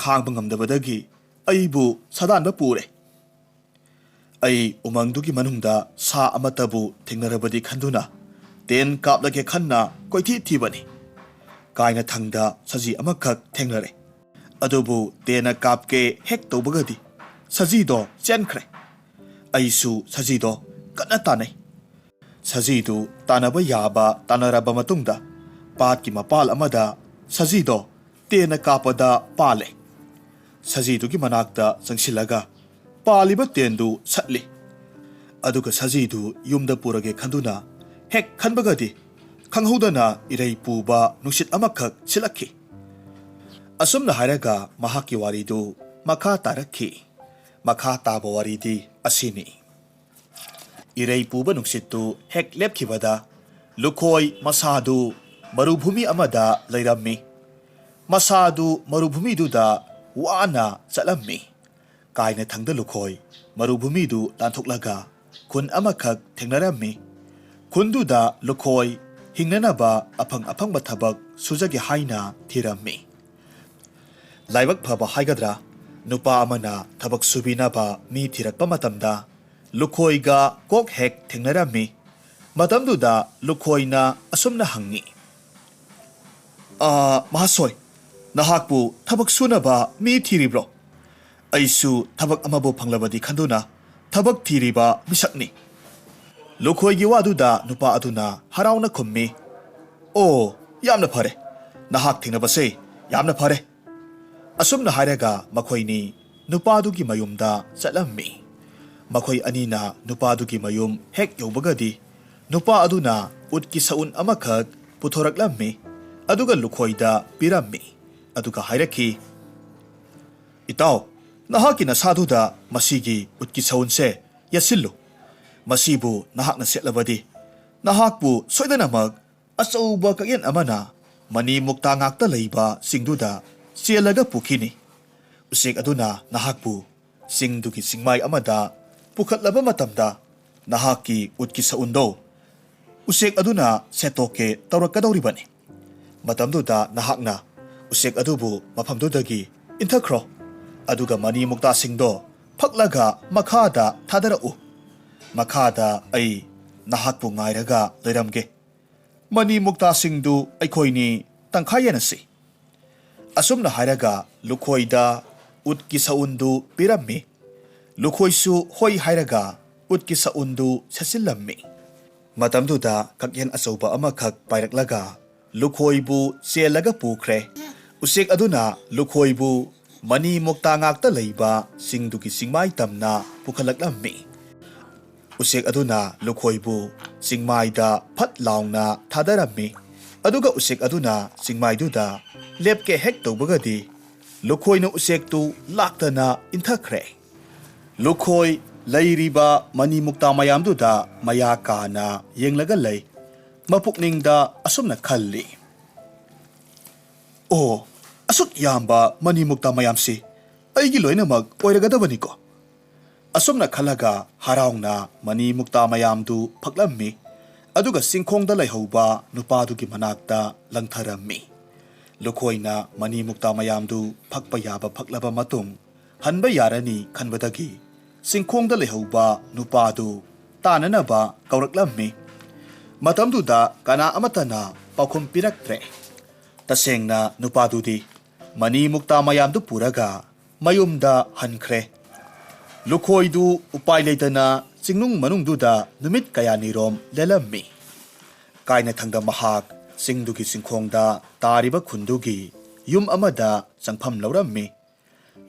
ꯈꯥꯡꯕ ꯉꯝꯗꯕꯗꯒꯤ ꯑꯩꯕꯨ ꯁꯥꯗꯥꯟꯕ ꯄꯨꯔꯦ꯫ ꯑꯩ ꯎꯃꯪꯗꯨꯒꯤ ꯃꯅꯨꯡꯗ ꯁꯥ ꯑꯃꯠꯇꯕꯨ ꯊꯦꯡꯅꯔꯕꯗꯤ ꯈꯟꯗꯨꯅ ꯇꯦꯟ ꯀꯥꯞꯂꯒꯦ ꯈꯟꯅ ꯀꯣꯏꯊꯤ ꯊꯤꯕꯅꯤ꯫ ꯀꯥꯏꯅꯊꯪꯗ ꯁꯖꯤ ꯑꯃꯈꯛ ꯊꯦꯡꯅꯔꯦ꯫ ꯑꯗꯨꯕꯨ ꯇꯦꯟꯅ ꯀꯥꯞꯀꯦ ꯍꯦꯛ ꯇꯧꯕꯒꯗꯤ ꯁꯖꯤꯗꯣ ꯆꯦꯟꯈ꯭ꯔꯦ꯫ ꯑꯩꯁꯨ ꯁꯖꯤꯗꯣ ꯀꯟꯅ ꯇꯥꯟꯅꯩ꯫ ꯁꯖꯤꯗꯨ ꯇꯥꯟꯅꯕ ꯌꯥꯕ ꯇꯥꯟꯅꯔꯕ ꯃꯇꯨꯡꯗ ꯄꯥꯠꯀꯤ ꯃꯄꯥꯜ ꯑꯃꯗ ꯁꯖꯤꯗꯣ ꯇꯦꯟꯅ ꯀꯥꯞꯄꯗ ꯄꯥꯜꯂꯦ꯫ ꯁꯖꯤꯗꯨꯒꯤ ꯃꯅꯥꯛꯇ ꯆꯪꯁꯤꯜꯂꯒ ꯄꯥꯜꯂꯤꯕ ꯇꯦꯟꯗꯨ ꯁꯠꯂꯤ꯫ ꯑꯗꯨꯒ ꯁꯖꯤꯗꯨ ꯌꯨꯝꯗ ꯄꯨꯔꯒꯦ ꯈꯟꯗꯨꯅ ꯍꯦꯛ ꯈꯟꯕꯒꯗꯤ ꯈꯪꯍꯧꯗꯅ ꯏꯔꯩ ꯄꯨꯕ ꯅꯨꯡꯁꯤꯠ ꯑꯃꯈꯛ ꯁꯤꯠꯂꯛꯈꯤ꯫" ꯑꯁꯨꯝꯅ ꯍꯥꯏꯔꯒ ꯃꯍꯥꯛꯀꯤ ꯋꯥꯔꯤꯗꯨ ꯃꯈꯥ ꯇꯥꯔꯛꯈꯤ꯫ ꯃꯈꯥ ꯇꯥꯕ ꯋꯥꯔꯤꯗꯤ ꯑꯁꯤꯅꯤ꯫ ꯏꯔꯩ ꯄꯨꯕ ꯅꯨꯡꯁꯤꯠꯇꯨ ꯍꯦꯛ ꯂꯦꯞꯈꯤꯕꯗ ꯂꯨꯈꯣꯏ ꯃꯁꯥꯗꯨ ꯃꯔꯨꯚꯨꯃꯤ ꯑꯃꯗ ꯂꯩꯔꯝꯃꯤ꯫ ꯃꯁꯥꯗꯨ ꯃꯔꯨꯚꯨꯃꯤꯗꯨꯗ ꯋꯥꯅ ꯆꯠꯂꯝꯃꯤ꯫ ꯀꯥꯏꯅꯊꯪꯗ ꯂꯨꯈꯣꯏ ꯃꯔꯨꯚꯨꯃꯤꯗꯨ ꯂꯥꯟꯊꯣꯛꯂꯒ ꯈꯨꯟ ꯑꯃꯈꯛ ꯊꯦꯡꯅꯔꯝꯃꯤ꯫ ꯈꯨꯟꯗꯨꯗ ꯂꯨꯈꯣꯏ ꯍꯤꯡꯅꯅꯕ ꯑꯐꯪ ꯑꯐꯪꯕ ꯊꯕꯛ ꯁꯨꯖꯒꯦ ꯍꯥꯏꯅ ꯊꯤꯔꯝꯃꯤ꯫ ꯂꯥꯏꯕꯛ ꯐꯕ ꯍꯥꯏꯒꯗ꯭ꯔꯥ, ꯅꯨꯄꯥ ꯑꯃꯅ ꯊꯕꯛ ꯁꯨꯕꯤꯅꯕ ꯃꯤ ꯊꯤꯔꯛꯄ ꯃꯇꯝꯗ ꯂꯨꯈꯣꯏꯒ ꯀꯣꯛ ꯍꯦꯛ ꯊꯦꯡꯅꯔꯝꯃꯤ꯫ ꯃꯇꯝꯗꯨꯗ ꯂꯨꯈꯣꯏꯅ ꯑꯁꯨꯝꯅ ꯍꯪꯉꯤ, ꯑꯥ, ꯃꯍꯥꯁꯣꯏ, ꯅꯍꯥꯛꯄꯨ ꯊꯕꯛ ꯁꯨꯅꯕ ꯃꯤ ꯊꯤꯔꯤꯕ꯭ꯔꯣ? ꯑꯩꯁꯨ ꯊꯕꯛ ꯑꯃꯕꯨ ꯐꯪꯂꯕꯗꯤ ꯈꯟꯗꯨꯅ ꯊꯕꯛ ꯊꯤꯔꯤꯕ ꯃꯤꯁꯛꯅꯤ꯫ ꯂꯨꯈꯣꯏꯒꯤ ꯋꯥꯗꯨꯗ ꯅꯨꯄꯥ ꯑꯗꯨꯅ ꯍꯔꯥꯎꯅ ꯈꯨꯝꯃꯤ, "ꯑꯣ, ꯌꯥꯝꯅ ꯐꯔꯦ꯫ ꯅꯍꯥꯛ ꯊꯦꯡꯅꯕꯁꯦ ꯌꯥꯝꯅ ꯐꯔꯦ꯫" ꯑꯁꯨꯝꯅ ꯍꯥꯏꯔꯒ ꯃꯈꯣꯏꯅꯤ ꯅꯨꯄꯥꯗꯨꯒꯤ ꯃꯌꯨꯝꯗ ꯆꯠꯂꯝꯃꯤ꯫ ꯃꯈꯣꯏ ꯑꯅꯤꯅ ꯅꯨꯄꯥꯗꯨꯒꯤ ꯃꯌꯨꯝ ꯍꯦꯛ ꯌꯧꯕꯒꯗꯤ, ꯅꯨꯄꯥ ꯑꯗꯨꯅ ꯎꯠꯀꯤ ꯁꯎꯟ ꯑꯃꯈꯛ ꯄꯨꯊꯣꯔꯛꯂꯝꯃꯤ꯫ ꯑꯗꯨꯒ ꯂꯨꯈꯣꯏꯗ ꯄꯤꯔꯝꯃꯤ꯫ ꯑꯗꯨꯒ ꯍꯥꯏꯔꯛꯈꯤ, "ꯏꯇꯥꯎ, ꯅꯍꯥꯛꯀꯤ ꯅꯁꯥꯗꯨꯗ ꯃꯁꯤꯒꯤ ꯎꯠꯀꯤ ꯁꯎꯟꯁꯦ ꯌꯦꯠꯁꯤꯜꯂꯨ꯫ ꯃꯁꯤꯕꯨ ꯅꯍꯥꯛꯅ ꯁꯦꯠꯂꯕꯗꯤ, ꯅꯍꯥꯛꯄꯨ ꯁꯣꯏꯗꯅꯃꯛ ꯑꯆꯧꯕ ꯀꯛꯌꯦꯟ ꯑꯃꯅ ꯃꯅꯤ ꯃꯨꯛꯇꯥ ꯉꯥꯛꯇ ꯂꯩꯕ ꯆꯤꯡꯗꯨꯗ ꯆꯦꯜꯂꯒ ꯄꯨꯈꯤꯅꯤ꯫ ꯎꯆꯦꯛ ꯑꯗꯨꯅ ꯅꯍꯥꯛꯄꯨ ꯆꯤꯡꯗꯨꯒꯤ ꯆꯤꯡꯃꯥꯏ ꯑꯃꯗ ꯄꯨꯈꯠꯂꯕ ꯃꯇꯝꯗ, ꯅꯍꯥꯛꯀꯤ ꯎꯠꯀꯤ ꯁꯎꯟꯗꯣ ꯎꯆꯦꯛ ꯑꯗꯨꯅ ꯁꯦꯠꯇꯣꯛꯀꯦ ꯇꯧꯔꯛꯀꯗꯧꯔꯤꯕꯅꯤ꯫ ꯃꯇꯝꯗꯨꯗ ꯅꯍꯥꯛꯅ ꯎꯆꯦꯛ ꯑꯗꯨꯕꯨ ꯃꯐꯝꯗꯨꯗꯒꯤ ꯏꯟꯊꯈ꯭ꯔꯣ꯫ ꯑꯗꯨꯒ ꯃꯅꯤ ꯃꯨꯛꯇꯥꯁꯤꯡꯗꯣ ꯐꯛꯂꯒ ꯃꯈꯥꯗ ꯊꯥꯗꯔꯛꯎ꯫ ꯃꯈꯥꯗ ꯑꯩ ꯅꯍꯥꯛꯄꯨ ꯉꯥꯏꯔꯒ ꯂꯩꯔꯝꯒꯦ꯫ ꯃꯅꯤ ꯃꯨꯛꯇꯥꯁꯤꯡꯗꯨ ꯑꯩꯈꯣꯏꯅꯤ ꯇꯪꯈꯥꯏ ꯌꯦꯟꯅꯁꯤ꯫" ꯑꯁꯨꯝꯅ ꯍꯥꯏꯔꯒ ꯂꯨꯈꯣꯏꯗ ꯎꯠꯀꯤ ꯁꯎꯟꯗꯨ ꯄꯤꯔꯝꯃꯤ꯫ ꯂꯨꯈꯣꯏꯁꯨ ꯍꯣꯏ ꯍꯥꯏꯔꯒ ꯎꯠꯀꯤ ꯁꯎꯟꯗꯨ ꯁꯦꯠꯆꯤꯜꯂꯝꯃꯤ꯫ ꯃꯇꯝꯗꯨꯗ ꯀꯛꯌꯦꯟ ꯑꯆꯧꯕ ꯑꯃꯈꯛ ꯄꯥꯏꯔꯛꯂꯒ ꯂꯨꯈꯣꯏꯕꯨ ꯆꯦꯜꯂꯒ ꯄꯨꯈ꯭ꯔꯦ꯫ ꯎꯆꯦꯛ ꯑꯗꯨꯅ ꯂꯨꯈꯣꯏꯕꯨ ꯃꯅꯤ ꯃꯨꯛꯇꯥ ꯉꯥꯛꯇ ꯂꯩꯕ ꯆꯤꯡꯗꯨꯒꯤ ꯆꯤꯡꯃꯥꯏ ꯇꯝꯅ ꯄꯨꯈꯠꯂꯛꯂꯝꯃꯤ꯫ ꯎꯆꯦꯛ ꯑꯗꯨꯅ ꯂꯨꯈꯣꯏꯕꯨ ꯆꯤꯡꯃꯥꯏꯗ ꯐꯠ ꯂꯥꯎꯅ ꯊꯥꯗꯔꯝꯃꯤ꯫ ꯑꯗꯨꯒ ꯎꯆꯦꯛ ꯑꯗꯨꯅ ꯆꯤꯡꯃꯥꯏꯗꯨꯗ ꯂꯦꯞꯀꯦ ꯍꯦꯛ ꯇꯧꯕꯒꯗꯤ, ꯂꯨꯈꯣꯏꯅ ꯎꯆꯦꯛꯇꯨ ꯂꯥꯛꯇꯅ ꯏꯟꯊꯈ꯭ꯔꯦ꯫ ꯂꯨꯈꯣꯏ ꯂꯩꯔꯤꯕ ꯃꯅꯤ ꯃꯨꯛꯇꯥ ꯃꯌꯥꯝꯗꯨꯗ ꯃꯌꯥ ꯀꯥꯅ ꯌꯦꯡꯂꯒ ꯂꯩ꯫ ꯃꯄꯨꯛꯅꯤꯡꯗ ꯑꯁꯨꯝꯅ ꯈꯜꯂꯤ, "ꯑꯣ, ꯑꯁꯨꯛ ꯌꯥꯝꯕ ꯃꯅꯤ ꯃꯨꯛꯇꯥ ꯃꯌꯥꯝꯁꯤ ꯑꯩꯒꯤ ꯂꯣꯏꯅꯃꯛ ꯑꯣꯏꯔꯒꯗꯕꯅꯤꯀꯣ?" ꯑꯁꯨꯝꯅ ꯈꯜꯂꯒ ꯍꯔꯥꯎꯅ ꯃꯅꯤ ꯃꯨꯛꯇꯥ ꯃꯌꯥꯝꯗꯨ ꯐꯛꯂꯝꯃꯤ꯫ ꯑꯗꯨꯒ ꯆꯤꯡꯈꯣꯡꯗ ꯂꯩꯍꯧꯕ ꯅꯨꯄꯥꯗꯨꯒꯤ ꯃꯅꯥꯛꯇ ꯂꯪꯊꯔꯝꯃꯤ꯫ ꯂꯨꯈꯣꯏꯅ ꯃꯅꯤ ꯃꯨꯛꯇꯥ ꯃꯌꯥꯝꯗꯨ ꯐꯛꯄ ꯌꯥꯕ ꯐꯛꯂꯕ ꯃꯇꯨꯡ, ꯍꯟꯕ ꯌꯥꯔꯅꯤ ꯈꯟꯕꯗꯒꯤ ꯆꯤꯡꯈꯣꯡꯗ ꯂꯩꯍꯧꯕ ꯅꯨꯄꯥꯗꯨ ꯇꯥꯅꯅꯕ ꯀꯧꯔꯛꯂꯝꯃꯤ꯫ ꯃꯇꯝꯗꯨꯗ ꯀꯅꯥ ꯑꯃꯠꯇꯅ ꯄꯥꯎꯈꯨꯝ ꯄꯤꯔꯛꯇ꯭ꯔꯦ꯫ ꯇꯁꯦꯡꯅ ꯅꯨꯄꯥꯗꯨꯗꯤ ꯃꯅꯤ ꯃꯨꯛꯇꯥ ꯃꯌꯥꯝꯗꯨ ꯄꯨꯔꯒ ꯃꯌꯨꯝꯗ ꯍꯟꯈ꯭ꯔꯦ꯫ ꯂꯨꯈꯣꯏꯗꯨ ꯎꯄꯥꯏ ꯂꯩꯇꯅ ꯆꯤꯡꯅꯨꯡ ꯃꯅꯨꯡꯗꯨꯗ ꯅꯨꯃꯤꯠ ꯀꯌꯥꯅꯤꯔꯣꯝ ꯂꯦꯜꯂꯝꯃꯤ꯫ ꯀꯥꯏꯅꯊꯪꯗ ꯃꯍꯥꯛ ꯆꯤꯡꯗꯨꯒꯤ ꯆꯤꯡꯈꯣꯡꯗ ꯇꯥꯔꯤꯕ ꯈꯨꯟꯗꯨꯒꯤ ꯌꯨꯝ ꯑꯃꯗ ꯆꯪꯐꯝ ꯂꯧꯔꯝꯃꯤ꯫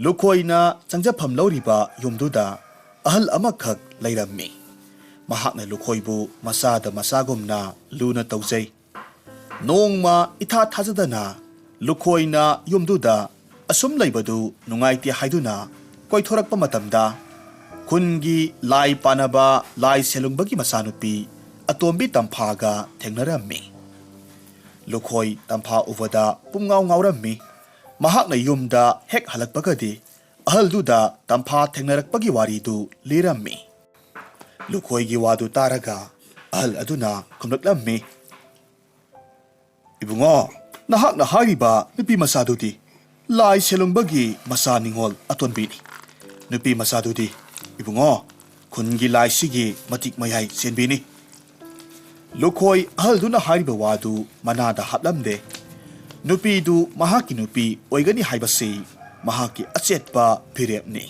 ꯂꯨꯈꯣꯏꯅ ꯆꯪꯖꯐꯝ ꯂꯧꯔꯤꯕ ꯌꯨꯝꯗꯨꯗ ꯑꯍꯜ ꯑꯃꯈꯛ ꯂꯩꯔꯝꯃꯤ꯫ ꯃꯍꯥꯛꯅ ꯂꯨꯈꯣꯏꯕꯨ ꯃꯆꯥꯗ ꯃꯆꯥꯒꯨꯝꯅ ꯂꯨꯅ ꯇꯧꯖꯩ꯫ ꯅꯣꯡꯃ ꯏꯊꯥ ꯊꯥꯖꯗꯅ ꯂꯨꯈꯣꯏꯅ ꯌꯨꯝꯗꯨꯗ ꯑꯁꯨꯝ ꯂꯩꯕꯗꯨ ꯅꯨꯡꯉꯥꯏꯇꯦ ꯍꯥꯏꯗꯨꯅ ꯀꯣꯏꯊꯣꯔꯛꯄ ꯃꯇꯝꯗ, ꯈꯨꯟꯒꯤ ꯂꯥꯏ ꯄꯥꯟꯅꯕ ꯂꯥꯏ ꯁꯦꯂꯨꯡꯕꯒꯤ ꯃꯆꯥꯅꯨꯄꯤ ꯑꯇꯣꯝꯕꯤ ꯇꯝꯐꯥꯒ ꯊꯦꯡꯅꯔꯝꯃꯤ꯫ ꯂꯨꯈꯣꯏ ꯇꯝꯐꯥ ꯎꯕꯗ ꯄꯨꯝꯉꯥꯎ ꯉꯥꯎꯔꯝꯃꯤ꯫ ꯃꯍꯥꯛꯅ ꯌꯨꯝꯗ ꯍꯦꯛ ꯍꯜꯂꯛꯄꯒꯗꯤ ꯑꯍꯜꯗꯨꯗ ꯇꯝꯐꯥ ꯊꯦꯡꯅꯔꯛꯄꯒꯤ ꯋꯥꯔꯤꯗꯨ ꯂꯤꯔꯝꯃꯤ꯫ ꯂꯨꯈꯣꯏꯒꯤ ꯋꯥꯗꯨ ꯇꯥꯔꯒ ꯑꯍꯜ ꯑꯗꯨꯅ ꯈꯨꯝꯂꯛꯂꯝꯃꯤ, "ꯏꯕꯨꯡꯉꯣ, ꯅꯍꯥꯛꯅ ꯍꯥꯏꯔꯤꯕ ꯅꯨꯄꯤ ꯃꯆꯥꯗꯨꯗꯤ ꯂꯥꯏ ꯁꯦꯂꯨꯡꯕꯒꯤ ꯃꯆꯥ ꯅꯤꯡꯉꯣꯜ ꯑꯇꯣꯟꯕꯤꯅꯤ꯫ ꯅꯨꯄꯤ ꯃꯆꯥꯗꯨꯗꯤ, ꯏꯕꯨꯡꯉꯣ, ꯈꯨꯟꯒꯤ ꯂꯥꯏꯁꯤꯒꯤ ꯃꯇꯤꯛ ꯃꯌꯥꯏ ꯆꯦꯟꯕꯤꯅꯤ꯫" ꯂꯨꯈꯣꯏ ꯑꯍꯜꯗꯨꯅ ꯍꯥꯏꯔꯤꯕ ꯋꯥꯗꯨ ꯃꯅꯥꯗ ꯍꯥꯞꯂꯝꯗꯦ꯫ ꯅꯨꯄꯤꯗꯨ ꯃꯍꯥꯛꯀꯤ ꯅꯨꯄꯤ ꯑꯣꯏꯒꯅꯤ ꯍꯥꯏꯕꯁꯤ ꯃꯍꯥꯛꯀꯤ ꯑꯆꯦꯠꯄ ꯐꯤꯔꯦꯞꯅꯤ꯫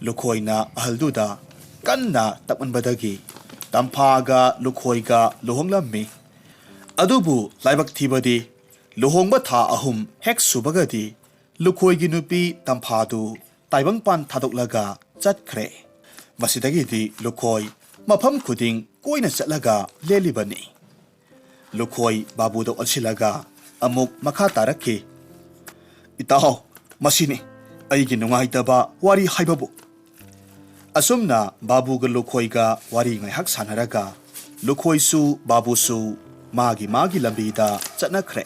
ꯂꯨꯈꯣꯏꯅ ꯑꯍꯜꯗꯨꯗ ꯀꯟꯅ ꯇꯛꯃꯟꯕꯗꯒꯤ ꯇꯝꯐꯥꯒ ꯂꯨꯈꯣꯏꯒ ꯂꯨꯍꯣꯡꯂꯝꯃꯤ꯫ ꯑꯗꯨꯕꯨ ꯂꯥꯏꯕꯛ ꯊꯤꯕꯗꯤ, ꯂꯨꯍꯣꯡꯕ ꯊꯥ ꯑꯍꯨꯝ ꯍꯦꯛ ꯁꯨꯕꯒꯗꯤ ꯂꯨꯈꯣꯏꯒꯤ ꯅꯨꯄꯤ ꯇꯝꯐꯥꯗꯨ ꯇꯥꯏꯕꯪꯄꯥꯟ ꯊꯥꯗꯣꯛꯂꯒ ꯆꯠꯈ꯭ꯔꯦ꯫ ꯃꯁꯤꯗꯒꯤꯗꯤ ꯂꯨꯈꯣꯏ ꯃꯐꯝ ꯈꯨꯗꯤꯡ ꯀꯣꯏꯅ ꯆꯠꯂꯒ ꯂꯦꯜꯂꯤꯕꯅꯤ꯫ ꯂꯨꯈꯣꯏ ꯕꯥꯕꯨꯗ ꯑꯣꯟꯁꯤꯜꯂꯒ ꯑꯃꯨꯛ ꯃꯈꯥ ꯇꯥꯔꯛꯈꯤ, "ꯏꯇꯥꯎ, ꯃꯁꯤꯅꯤ ꯑꯩꯒꯤ ꯅꯨꯡꯉꯥꯏꯇꯕ ꯋꯥꯔꯤ ꯍꯥꯏꯕꯕꯨ꯫" ꯑꯁꯨꯝꯅ ꯕꯥꯕꯨꯒ ꯂꯨꯈꯣꯏꯒ ꯋꯥꯔꯤ ꯉꯥꯏꯍꯥꯛ ꯁꯥꯟꯅꯔꯒ ꯂꯨꯈꯣꯏꯁꯨ ꯕꯥꯕꯨꯁꯨ ꯃꯥꯒꯤ ꯃꯥꯒꯤ ꯂꯝꯕꯤꯗ ꯆꯠꯅꯈ꯭ꯔꯦ꯫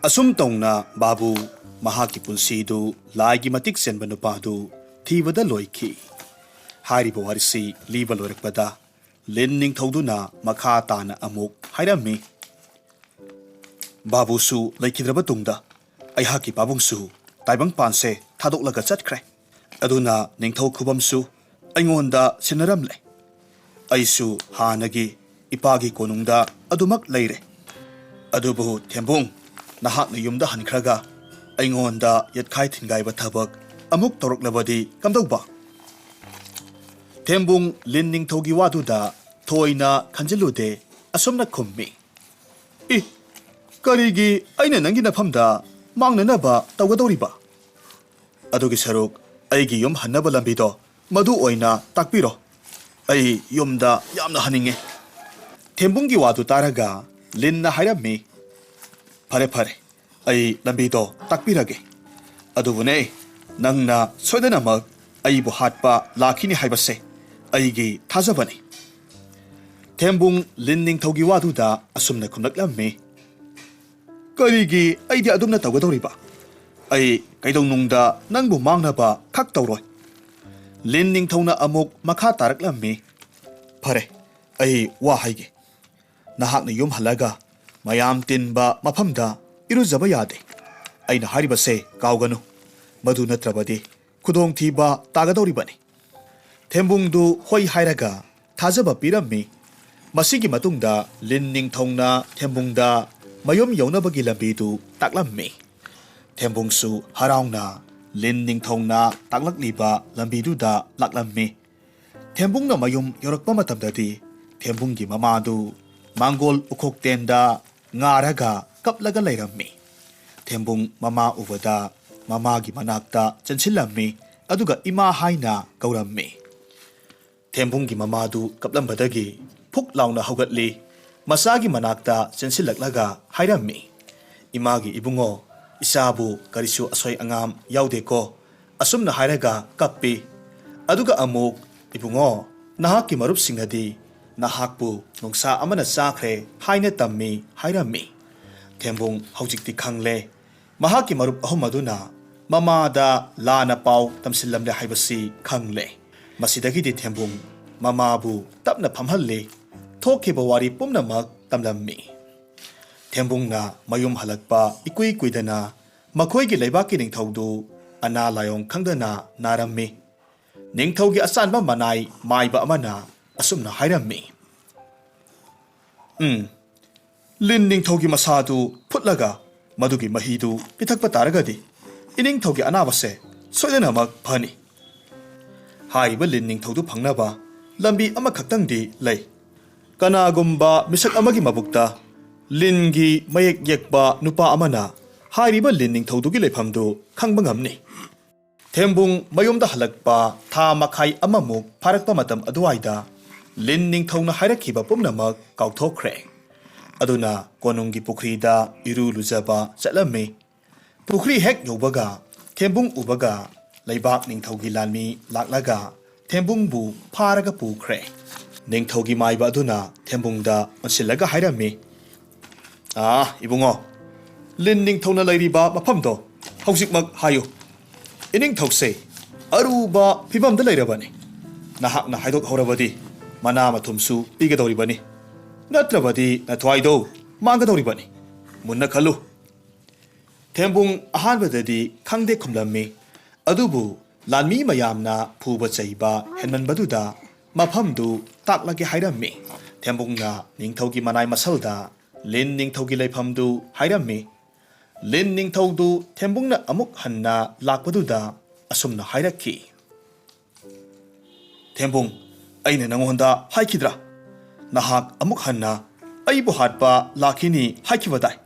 ꯑꯁꯨꯝ ꯇꯧꯅ ꯕꯥꯕꯨ ꯃꯍꯥꯛꯀꯤ ꯄꯨꯟꯁꯤꯗꯨ ꯂꯥꯏꯒꯤ ꯃꯇꯤꯛ ꯆꯦꯟꯕ ꯅꯨꯄꯥꯗꯨ ꯊꯤꯕꯗ ꯂꯣꯏꯈꯤ꯫ ꯍꯥꯏꯔꯤꯕ ꯋꯥꯔꯤꯁꯤ ꯂꯤꯕ ꯂꯣꯏꯔꯛꯄꯗ ꯂꯤꯟ ꯅꯤꯡꯊꯧꯗꯨꯅ ꯃꯈꯥ ꯇꯥꯅ ꯑꯃꯨꯛ ꯍꯥꯏꯔꯝꯃꯤ, "ꯕꯥꯕꯨꯁꯨ ꯂꯩꯈꯤꯗ꯭ꯔꯕ ꯇꯨꯡꯗ ꯑꯩꯍꯥꯛꯀꯤ ꯄꯥꯕꯨꯡꯁꯨ ꯇꯥꯏꯕꯪꯄꯥꯟꯁꯦ ꯊꯥꯗꯣꯛꯂꯒ ꯆꯠꯈ꯭ꯔꯦ꯫ ꯑꯗꯨꯅ ꯅꯤꯡꯊꯧ ꯈꯨꯕꯝꯁꯨ ꯑꯩꯉꯣꯟꯗ ꯁꯤꯟꯅꯔꯝꯂꯦ꯫ ꯑꯩꯁꯨ ꯍꯥꯟꯅꯒꯤ ꯏꯄꯥꯒꯤ ꯀꯣꯅꯨꯡꯗ ꯑꯗꯨꯃꯛ ꯂꯩꯔꯦ꯫ "ꯑꯗꯨꯕꯨ ꯊꯦꯝꯕꯨꯡ, ꯅꯍꯥꯛꯅ ꯌꯨꯝꯗ ꯍꯟꯈ꯭ꯔꯒ ꯑꯩꯉꯣꯟꯗ ꯌꯦꯠꯈꯥꯏ ꯊꯤꯟꯒꯥꯏꯕ ꯊꯕꯛ ꯑꯃꯨꯛ ꯇꯧꯔꯛꯂꯕꯗꯤ ꯀꯝꯗꯧꯕ?" ꯊꯦꯝꯕꯨꯡ ꯂꯤꯟ ꯅꯤꯡꯊꯧꯒꯤ ꯋꯥꯗꯨꯗ ꯊꯣꯏꯅ ꯈꯟꯖꯤꯜꯂꯨꯗꯦ, ꯑꯁꯨꯝꯅ ꯈꯨꯝꯃꯤ, "ꯏ, ꯀꯔꯤꯒꯤ ꯑꯩꯅ ꯅꯪꯒꯤ ꯅꯐꯝꯗ ꯃꯥꯡꯅꯅꯕ ꯇꯧꯒꯗꯧꯔꯤꯕ? ꯑꯗꯨꯒꯤ ꯁꯔꯨꯛ ꯑꯩꯒꯤ ꯌꯨꯝ ꯍꯟꯅꯕ ꯂꯝꯕꯤꯗꯣ ꯃꯗꯨ ꯑꯣꯏꯅ ꯇꯥꯛꯄꯤꯔꯣ꯫ ꯑꯩ ꯌꯨꯝꯗ ꯌꯥꯝꯅ ꯍꯟꯅꯤꯡꯉꯦ꯫" ꯊꯦꯝꯕꯨꯡꯒꯤ ꯋꯥꯗꯨ ꯇꯥꯔꯒ ꯂꯤꯟꯅ ꯍꯥꯏꯔꯝꯃꯤ, "ꯐꯔꯦ, ꯐꯔꯦ, ꯑꯩ ꯂꯝꯕꯤꯗꯣ ꯇꯥꯛꯄꯤꯔꯒꯦ꯫ ꯑꯗꯨꯕꯨꯅꯦ, ꯅꯪꯅ ꯁꯣꯏꯗꯅꯃꯛ ꯑꯩꯕꯨ ꯍꯥꯠꯄ ꯂꯥꯛꯈꯤꯅꯤ ꯍꯥꯏꯕꯁꯦ ꯑꯩꯒꯤ ꯊꯥꯖꯕꯅꯤ꯫" ꯊꯦꯝꯕꯨꯡ ꯂꯤꯟ ꯅꯤꯡꯊꯧꯒꯤ ꯋꯥꯗꯨꯗ ꯑꯁꯨꯝꯅ ꯈꯨꯝꯂꯛꯂꯝꯃꯤ, "ꯀꯔꯤꯒꯤ ꯑꯩꯗꯤ ꯑꯗꯨꯝꯅ ꯇꯧꯒꯗꯧꯔꯤꯕ? ꯑꯩ ꯀꯩꯗꯧꯅꯨꯡꯗ ꯅꯪꯕꯨ ꯃꯥꯡꯅꯕ ꯈꯛ ꯇꯧꯔꯣꯏ꯫" ꯂꯤꯟ ꯅꯤꯡꯊꯧꯅ ꯑꯃꯨꯛ ꯃꯈꯥ ꯇꯥꯔꯛꯂꯝꯃꯤ, "ꯐꯔꯦ, ꯑꯩ ꯋꯥ ꯍꯥꯏꯒꯦ꯫ ꯅꯍꯥꯛꯅ ꯌꯨꯝ ꯍꯜꯂꯒ ꯃꯌꯥꯝ ꯇꯤꯟꯕ ꯃꯐꯝꯗ ꯏꯔꯨꯖꯕ ꯌꯥꯗꯦ꯫ ꯑꯩꯅ ꯍꯥꯏꯔꯤꯕꯁꯦ ꯀꯥꯎꯒꯅꯨ꯫ ꯃꯗꯨ ꯅꯠꯇ꯭ꯔꯕꯗꯤ ꯈꯨꯗꯣꯡꯊꯤꯕ ꯇꯥꯒꯗꯧꯔꯤꯕꯅꯤ꯫" ꯊꯦꯝꯕꯨꯡꯗꯨ ꯍꯣꯏ ꯍꯥꯏꯔꯒ ꯊꯥꯖꯕ ꯄꯤꯔꯝꯃꯤ꯫ ꯃꯁꯤꯒꯤ ꯃꯇꯨꯡꯗ ꯂꯤꯟ ꯅꯤꯡꯊꯧꯅ ꯊꯦꯝꯕꯨꯡꯗ ꯃꯌꯨꯝ ꯌꯧꯅꯕꯒꯤ ꯂꯝꯕꯤꯗꯨ ꯇꯥꯛꯂꯝꯃꯤ꯫ ꯊꯦꯝꯕꯨꯡꯁꯨ ꯍꯔꯥꯎꯅ ꯂꯤꯟ ꯅꯤꯡꯊꯧꯅ ꯇꯥꯛꯂꯛꯂꯤꯕ ꯂꯝꯕꯤꯗꯨꯗ ꯂꯥꯛꯂꯝꯃꯤ꯫ ꯊꯦꯝꯕꯨꯡꯅ ꯃꯌꯨꯝ ꯌꯧꯔꯛꯄ ꯃꯇꯝꯗꯗꯤ ꯊꯦꯝꯕꯨꯡꯒꯤ ꯃꯃꯥꯗꯨ ꯃꯥꯡꯒꯣꯜ ꯎꯈꯣꯛꯇꯦꯟꯗ ꯉꯥꯔꯒ ꯀꯞꯂꯒ ꯂꯩꯔꯝꯃꯤ꯫ ꯊꯦꯝꯕꯨꯡ ꯃꯃꯥ ꯎꯕꯗ ꯃꯃꯥꯒꯤ ꯃꯅꯥꯛꯇ ꯆꯦꯟꯁꯤꯜꯂꯝꯃꯤ, ꯑꯗꯨꯒ "ꯏꯃꯥ" ꯍꯥꯏꯅ ꯀꯧꯔꯝꯃꯤ꯫ ꯊꯦꯝꯕꯨꯡꯒꯤ ꯃꯃꯥꯗꯨ ꯀꯞꯂꯝꯕꯗꯒꯤ ꯐꯨꯛ ꯂꯥꯎꯅ ꯍꯧꯒꯠꯂꯤ꯫ ꯃꯆꯥꯒꯤ ꯃꯅꯥꯛꯇ ꯆꯦꯟꯁꯤꯜꯂꯛꯂꯒ ꯍꯥꯏꯔꯝꯃꯤ, "ꯏꯃꯥꯒꯤ ꯏꯕꯨꯡꯉꯣ, ꯏꯆꯥꯕꯨ ꯀꯔꯤꯁꯨ ꯑꯁꯣꯏ ꯑꯉꯥꯝ ꯌꯥꯎꯗꯦꯀꯣ?" ꯑꯁꯨꯝꯅ ꯍꯥꯏꯔꯒ ꯀꯞꯄꯤ꯫ ꯑꯗꯨꯒ ꯑꯃꯨꯛ, "ꯏꯕꯨꯡꯉꯣ, ꯅꯍꯥꯛꯀꯤ ꯃꯔꯨꯞꯁꯤꯡꯅꯗꯤ ꯅꯍꯥꯛꯄꯨ ꯅꯣꯡꯁꯥ ꯑꯃꯅ ꯆꯥꯈ꯭ꯔꯦ ꯍꯥꯏꯅ ꯇꯝꯃꯤ" ꯍꯥꯏꯔꯝꯃꯤ꯫ ꯊꯦꯝꯕꯨꯡ ꯍꯧꯖꯤꯛꯇꯤ ꯈꯪꯂꯦ꯫ ꯃꯍꯥꯛꯀꯤ ꯃꯔꯨꯞ ꯑꯍꯨꯝ ꯑꯗꯨꯅ ꯃꯃꯥꯗ ꯂꯥꯟꯅ ꯄꯥꯎ ꯇꯝꯁꯤꯜꯂꯝꯂꯦ ꯍꯥꯏꯕꯁꯤ ꯈꯪꯂꯦ꯫ ꯃꯁꯤꯗꯒꯤꯗꯤ ꯊꯦꯝꯕꯨꯡ ꯃꯃꯥꯕꯨ ꯇꯞꯅ ꯐꯝꯍꯜꯂꯤ꯫ ꯊꯣꯛꯈꯤꯕ ꯋꯥꯔꯤ ꯄꯨꯝꯅꯃꯛ ꯇꯝꯂꯝꯃꯤ꯫ ꯊꯦꯝꯕꯨꯡꯅ ꯃꯌꯨꯝ ꯍꯜꯂꯛꯄ ꯏꯀꯨꯏ ꯀꯨꯏꯗꯅ ꯃꯈꯣꯏꯒꯤ ꯂꯩꯕꯥꯛꯀꯤ ꯅꯤꯡꯊꯧꯗꯨ ꯑꯅꯥ ꯂꯥꯏꯑꯣꯡ ꯈꯪꯗꯅ ꯅꯥꯔꯝꯃꯤ꯫ ꯅꯤꯡꯊꯧꯒꯤ ꯑꯆꯥꯟꯕ ꯃꯅꯥꯏ ꯃꯥꯏꯕ ꯑꯃꯅ ꯑꯁꯨꯝꯅ ꯍꯥꯏꯔꯝꯃꯤ, "ꯎꯝ, ꯂꯤꯟ ꯅꯤꯡꯊꯧꯒꯤ ꯃꯁꯥꯗꯨ ꯐꯨꯠꯂꯒ ꯃꯗꯨꯒꯤ ꯃꯍꯤꯗꯨ ꯄꯤꯊꯛꯄ ꯇꯥꯔꯒꯗꯤ ꯏꯅꯤꯡꯊꯧꯒꯤ ꯑꯅꯥꯕꯁꯦ ꯁꯣꯏꯗꯅꯃꯛ ꯐꯅꯤ꯫ ꯍꯥꯏꯔꯤꯕ ꯂꯤꯟ ꯅꯤꯡꯊꯧꯗꯨ ꯐꯪꯅꯕ ꯂꯝꯕꯤ ꯑꯃꯈꯛꯇꯪꯗꯤ ꯂꯩ꯫ ꯀꯅꯥꯒꯨꯝꯕ ꯃꯤꯁꯛ ꯑꯃꯒꯤ ꯃꯕꯨꯛꯇ ꯂꯤꯟꯒꯤ ꯃꯌꯦꯛ ꯌꯦꯛꯄ ꯅꯨꯄꯥ ꯑꯃꯅ ꯍꯥꯏꯔꯤꯕ ꯂꯤꯟ ꯅꯤꯡꯊꯧꯗꯨꯒꯤ ꯂꯩꯐꯝꯗꯨ ꯈꯪꯕ ꯉꯝꯅꯤ꯫ ꯊꯦꯝꯕꯨꯡ ꯃꯌꯨꯝꯗ ꯍꯜꯂꯛꯄ ꯊꯥ ꯃꯈꯥꯏ ꯑꯃꯃꯨꯛ ꯐꯥꯔꯛꯄ ꯃꯇꯝ ꯑꯗꯨꯋꯥꯏꯗ ꯂꯤꯟ ꯅꯤꯡꯊꯧꯅ ꯍꯥꯏꯔꯛꯈꯤꯕ ꯄꯨꯝꯅꯃꯛ ꯀꯥꯎꯊꯣꯛꯈ꯭ꯔꯦ꯫ ꯑꯗꯨꯅ ꯀꯣꯅꯨꯡꯒꯤ ꯄꯨꯈ꯭ꯔꯤꯗ ꯏꯔꯨ ꯂꯨꯖꯕ ꯆꯠꯂꯝꯃꯤ꯫ ꯄꯨꯈ꯭ꯔꯤ ꯍꯦꯛ ꯌꯧꯕꯒ ꯊꯦꯝꯕꯨꯡ ꯎꯕꯒ ꯂꯩꯕꯥꯛ ꯅꯤꯡꯊꯧꯒꯤ ꯂꯥꯟꯃꯤ ꯂꯥꯛꯂꯒ ꯊꯦꯝꯕꯨꯡꯕꯨ ꯐꯥꯔꯒ ꯄꯨꯈ꯭ꯔꯦ꯫ ꯅꯤꯡꯊꯧꯒꯤ ꯃꯥꯏꯕ ꯑꯗꯨꯅ ꯊꯦꯝꯕꯨꯡꯗ ꯑꯣꯟꯁꯤꯜꯂꯒ ꯍꯥꯏꯔꯝꯃꯤ, "ꯑꯥ, ꯏꯕꯨꯡꯉꯣ, ꯂꯤꯟ ꯅꯤꯡꯊꯧꯅ ꯂꯩꯔꯤꯕ ꯃꯐꯝꯗꯣ ꯍꯧꯖꯤꯛꯃꯛ ꯍꯥꯏꯌꯨ꯫ ꯏꯅꯤꯡꯊꯧꯁꯦ ꯑꯔꯨꯕ ꯐꯤꯕꯝꯗ ꯂꯩꯔꯕꯅꯤ꯫ ꯅꯍꯥꯛꯅ ꯍꯥꯏꯗꯣꯛꯍꯧꯔꯕꯗꯤ ꯃꯅꯥ ꯃꯊꯨꯝꯁꯨ ꯄꯤꯒꯗꯧꯔꯤꯕꯅꯤ꯫ ꯅꯠꯇ꯭ꯔꯕꯗꯤ ꯅꯊ꯭ꯋꯥꯏꯗꯣ ꯃꯥꯡꯒꯗꯧꯔꯤꯕꯅꯤ꯫ ꯃꯨꯟꯅ ꯈꯜꯂꯨ꯫" ꯊꯦꯝꯕꯨꯡ ꯑꯍꯥꯟꯕꯗꯗꯤ ꯈꯪꯗꯦ ꯈꯨꯝꯂꯝꯃꯤ꯫ ꯑꯗꯨꯕꯨ ꯂꯥꯟꯃꯤ ꯃꯌꯥꯝꯅ ꯐꯨꯕ ꯆꯩꯕ ꯍꯦꯟꯃꯟꯕꯗꯨꯗ ꯃꯐꯝꯗꯨ ꯇꯥꯛꯂꯒꯦ ꯍꯥꯏꯔꯝꯃꯤ꯫ ꯊꯦꯝꯕꯨꯡꯅ ꯅꯤꯡꯊꯧꯒꯤ ꯃꯅꯥꯏ ꯃꯁꯜꯗ ꯂꯤꯟ ꯅꯤꯡꯊꯧꯒꯤ ꯂꯩꯐꯝꯗꯨ ꯍꯥꯏꯔꯝꯃꯤ꯫ ꯂꯤꯟ ꯅꯤꯡꯊꯧꯗꯨ ꯊꯦꯝꯕꯨꯡꯅ ꯑꯃꯨꯛ ꯍꯟꯅ ꯂꯥꯛꯄꯗꯨꯗ ꯑꯁꯨꯝꯅ ꯍꯥꯏꯔꯛꯈꯤ, "ꯊꯦꯝꯕꯨꯡ, ꯑꯩꯅ ꯅꯉꯣꯟꯗ ꯍꯥꯏꯈꯤꯗ꯭ꯔꯥ? ꯅꯍꯥꯛ ꯑꯃꯨꯛ ꯍꯟꯅ ꯑꯩꯕꯨ ꯍꯥꯠꯄ ꯂꯥꯛꯈꯤꯅꯤ ꯍꯥꯏꯈꯤꯕꯗꯥꯏ?"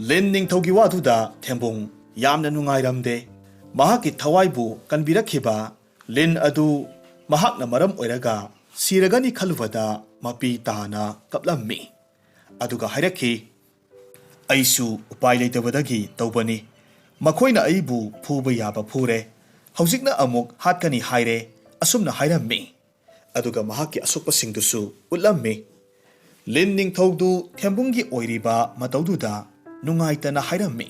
ꯂꯤꯟ ꯅꯤꯡꯊꯧꯒꯤ ꯋꯥꯗꯨꯗ ꯊꯦꯝꯕꯨꯡ ꯌꯥꯝꯅ ꯅꯨꯡꯉꯥꯏꯔꯝꯗꯦ꯫ ꯃꯍꯥꯛꯀꯤ ꯊꯋꯥꯏꯕꯨ ꯀꯟꯕꯤꯔꯛꯈꯤꯕ ꯂꯤꯟ ꯑꯗꯨ ꯃꯍꯥꯛꯅ ꯃꯔꯝ ꯑꯣꯏꯔꯒ ꯁꯤꯔꯒꯅꯤ ꯈꯜꯂꯨꯕꯗ ꯃꯄꯤ ꯇꯥꯅ ꯀꯞꯂꯝꯃꯤ꯫ ꯑꯗꯨꯒ ꯍꯥꯏꯔꯛꯈꯤ, "ꯑꯩꯁꯨ ꯎꯄꯥꯏ ꯂꯩꯇꯕꯗꯒꯤ ꯇꯧꯕꯅꯤ꯫ ꯃꯈꯣꯏꯅ ꯑꯩꯕꯨ ꯐꯨꯕ ꯌꯥꯕ ꯐꯨꯔꯦ꯫ ꯍꯧꯖꯤꯛꯅ ꯑꯃꯨꯛ ꯍꯥꯠꯀꯅꯤ ꯍꯥꯏꯔꯦ꯫" ꯑꯁꯨꯝꯅ ꯍꯥꯏꯔꯝꯃꯤ꯫ ꯑꯗꯨꯒ ꯃꯍꯥꯛꯀꯤ ꯑꯁꯣꯛꯄꯁꯤꯡꯗꯨꯁꯨ ꯎꯠꯂꯝꯃꯤ꯫ ꯂꯤꯟ ꯅꯤꯡꯊꯧꯗꯨ ꯊꯦꯝꯕꯨꯡꯒꯤ ꯑꯣꯏꯔꯤꯕ ꯃꯇꯧꯗꯨꯗ ꯅꯨꯡꯉꯥꯏꯇꯅ ꯍꯥꯏꯔꯝꯃꯤ,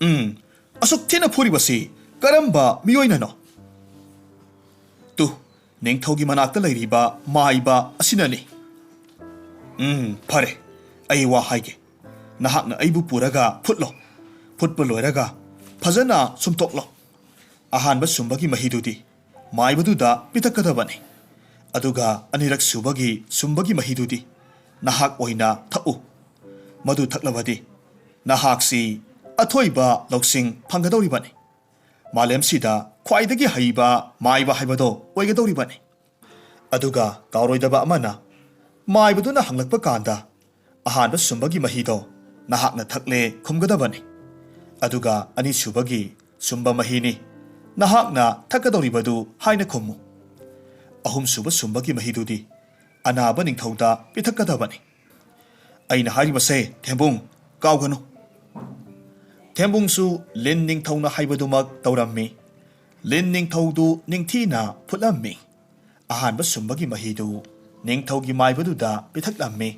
"ꯎꯝ, ꯑꯁꯨꯛ ꯊꯤꯅ ꯐꯨꯔꯤꯕꯁꯤ ꯀꯔꯝꯕ ꯃꯤꯑꯣꯏꯅꯅꯣ? ꯇꯨ, ꯅꯤꯡꯊꯧꯒꯤ ꯃꯅꯥꯛꯇ ꯂꯩꯔꯤꯕ ꯃꯥꯏꯕ ꯑꯁꯤꯅꯅꯤ꯫ ꯎꯝ, ꯐꯔꯦ, ꯑꯩ ꯋꯥ ꯍꯥꯏꯒꯦ꯫ ꯅꯍꯥꯛꯅ ꯑꯩꯕꯨ ꯄꯨꯔꯒ ꯐꯨꯠꯂꯣ꯫ ꯐꯨꯠꯄ ꯂꯣꯏꯔꯒ ꯐꯖꯅ ꯁꯨꯝꯇꯣꯛꯂꯣ꯫ ꯑꯍꯥꯟꯕ ꯁꯨꯝꯕꯒꯤ ꯃꯍꯤꯗꯨꯗꯤ ꯃꯥꯏꯕꯗꯨꯗ ꯄꯤꯊꯛꯀꯗꯕꯅꯤ꯫ ꯑꯗꯨꯒ ꯑꯅꯤꯔꯛ ꯁꯨꯕꯒꯤ ꯁꯨꯝꯕꯒꯤ ꯃꯍꯤꯗꯨꯗꯤ ꯅꯍꯥꯛ ꯑꯣꯏꯅ ꯊꯛꯎ꯫ ꯃꯗꯨ ꯊꯛꯂꯕꯗꯤ ꯅꯍꯥꯛꯁꯤ ꯑꯊꯣꯏꯕ ꯂꯧꯁꯤꯡ ꯐꯪꯒꯗꯧꯔꯤꯕꯅꯤ꯫ ꯃꯥꯂꯦꯝꯁꯤꯗ ꯈ꯭ꯋꯥꯏꯗꯒꯤ ꯍꯩꯕ ꯃꯥꯏꯕ ꯍꯥꯏꯕꯗꯣ ꯑꯣꯏꯒꯗꯧꯔꯤꯕꯅꯤ꯫ ꯑꯗꯨꯒ ꯀꯥꯎꯔꯣꯏꯗꯕ ꯑꯃꯅ, ꯃꯥꯏꯕꯗꯨꯅ ꯍꯪꯂꯛꯄ ꯀꯥꯟꯗ, "ꯑꯍꯥꯟꯕ ꯁꯨꯝꯕꯒꯤ ꯃꯍꯤꯗꯣ ꯅꯍꯥꯛꯅ ꯊꯛꯂꯦ" ꯈꯨꯝꯒꯗꯕꯅꯤ꯫ ꯑꯗꯨꯒ "ꯑꯅꯤꯁꯨꯕꯒꯤ ꯁꯨꯝꯕ ꯃꯍꯤꯅꯤ ꯅꯍꯥꯛꯅ ꯊꯛꯀꯗꯧꯔꯤꯕꯗꯨ" ꯍꯥꯏꯅ ꯈꯨꯝꯃꯨ꯫ "ꯑꯍꯨꯝꯁꯨꯕ ꯁꯨꯝꯕꯒꯤ ꯃꯍꯤꯗꯨꯗꯤ ꯑꯅꯥꯕ ꯅꯤꯡꯊꯧꯗ ꯄꯤꯊꯛꯀꯗꯕꯅꯤ"꯫ ꯑꯩꯅ ꯍꯥꯏꯔꯤꯕꯁꯦ, ꯊꯦꯝꯕꯨꯡ, ꯀꯥꯎꯒꯅꯨ꯫ ꯊꯦꯝꯕꯨꯡꯁꯨ ꯂꯤꯟ ꯅꯤꯡꯊꯧꯅ ꯍꯥꯏꯕꯗꯨꯃꯛ ꯇꯧꯔꯝꯃꯤ꯫ ꯂꯤꯟ ꯅꯤꯡꯊꯧꯗꯨ ꯅꯤꯡꯊꯤꯅ ꯐꯨꯠꯂꯝꯃꯤ꯫ ꯑꯍꯥꯟꯕ ꯁꯨꯝꯕꯒꯤ ꯃꯍꯤꯗꯨ ꯅꯤꯡꯊꯧꯒꯤ ꯃꯥꯏꯕꯗꯨꯗ ꯄꯤꯊꯛꯂꯝꯃꯤ꯫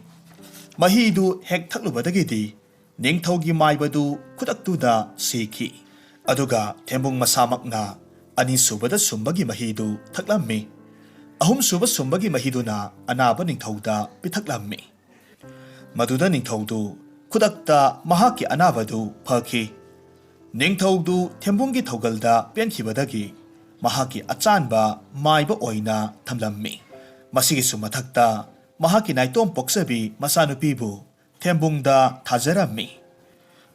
ꯃꯍꯤꯗꯨ ꯍꯦꯛ ꯊꯛꯂꯨꯕꯗꯒꯤꯗꯤ ꯅꯤꯡꯊꯧꯒꯤ ꯃꯥꯏꯕꯗꯨ ꯈꯨꯗꯛꯇꯨꯗ ꯁꯤꯈꯤ꯫ ꯑꯗꯨꯒ ꯊꯦꯝꯕꯨꯡ ꯃꯁꯥꯃꯛꯅ ꯑꯅꯤꯁꯨꯕꯗ ꯁꯨꯝꯕꯒꯤ ꯃꯍꯤꯗꯨ ꯊꯛꯂꯝꯃꯤ꯫ ꯑꯍꯨꯝꯁꯨꯕ ꯁꯨꯝꯕꯒꯤ ꯃꯍꯤꯗꯨꯅ ꯑꯅꯥꯕ ꯅꯤꯡꯊꯧꯗ ꯄꯤꯊꯛꯂꯝꯃꯤ꯫ ꯃꯗꯨꯗ ꯅꯤꯡꯊꯧꯗꯨ ꯈꯨꯗꯛꯇ ꯃꯍꯥꯛꯀꯤ ꯑꯅꯥꯕꯗꯨ ꯐꯈꯤ꯫ ꯅꯤꯡꯊꯧꯗꯨ ꯊꯦꯝꯕꯨꯡꯒꯤ ꯊꯧꯒꯜꯗ ꯄꯦꯟꯈꯤꯕꯗꯒꯤ ꯃꯍꯥꯛꯀꯤ ꯑꯆꯥꯟꯕ ꯃꯥꯏꯕ ꯑꯣꯏꯅ ꯊꯝꯂꯝꯃꯤ꯫ ꯃꯁꯤꯒꯤꯁꯨ ꯃꯊꯛꯇ ꯃꯍꯥꯛꯀꯤ ꯅꯥꯏꯇꯣꯝ ꯄꯣꯛꯆꯕꯤ ꯃꯆꯥꯅꯨꯄꯤꯕꯨ ꯊꯦꯝꯕꯨꯡꯗ ꯊꯥꯖꯔꯝꯃꯤ꯫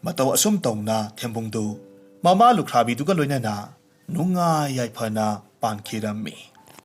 ꯃꯇꯧ ꯑꯁꯨꯝ ꯇꯧꯅ ꯊꯦꯝꯕꯨꯡꯗꯨ ꯃꯃꯥ ꯂꯨꯈ꯭ꯔꯥꯕꯤꯗꯨꯒ ꯂꯣꯏꯅꯅ ꯅꯨꯡꯉꯥꯏ ꯌꯥꯏꯐꯅ ꯄꯥꯟꯈꯤꯔꯝꯃꯤ꯫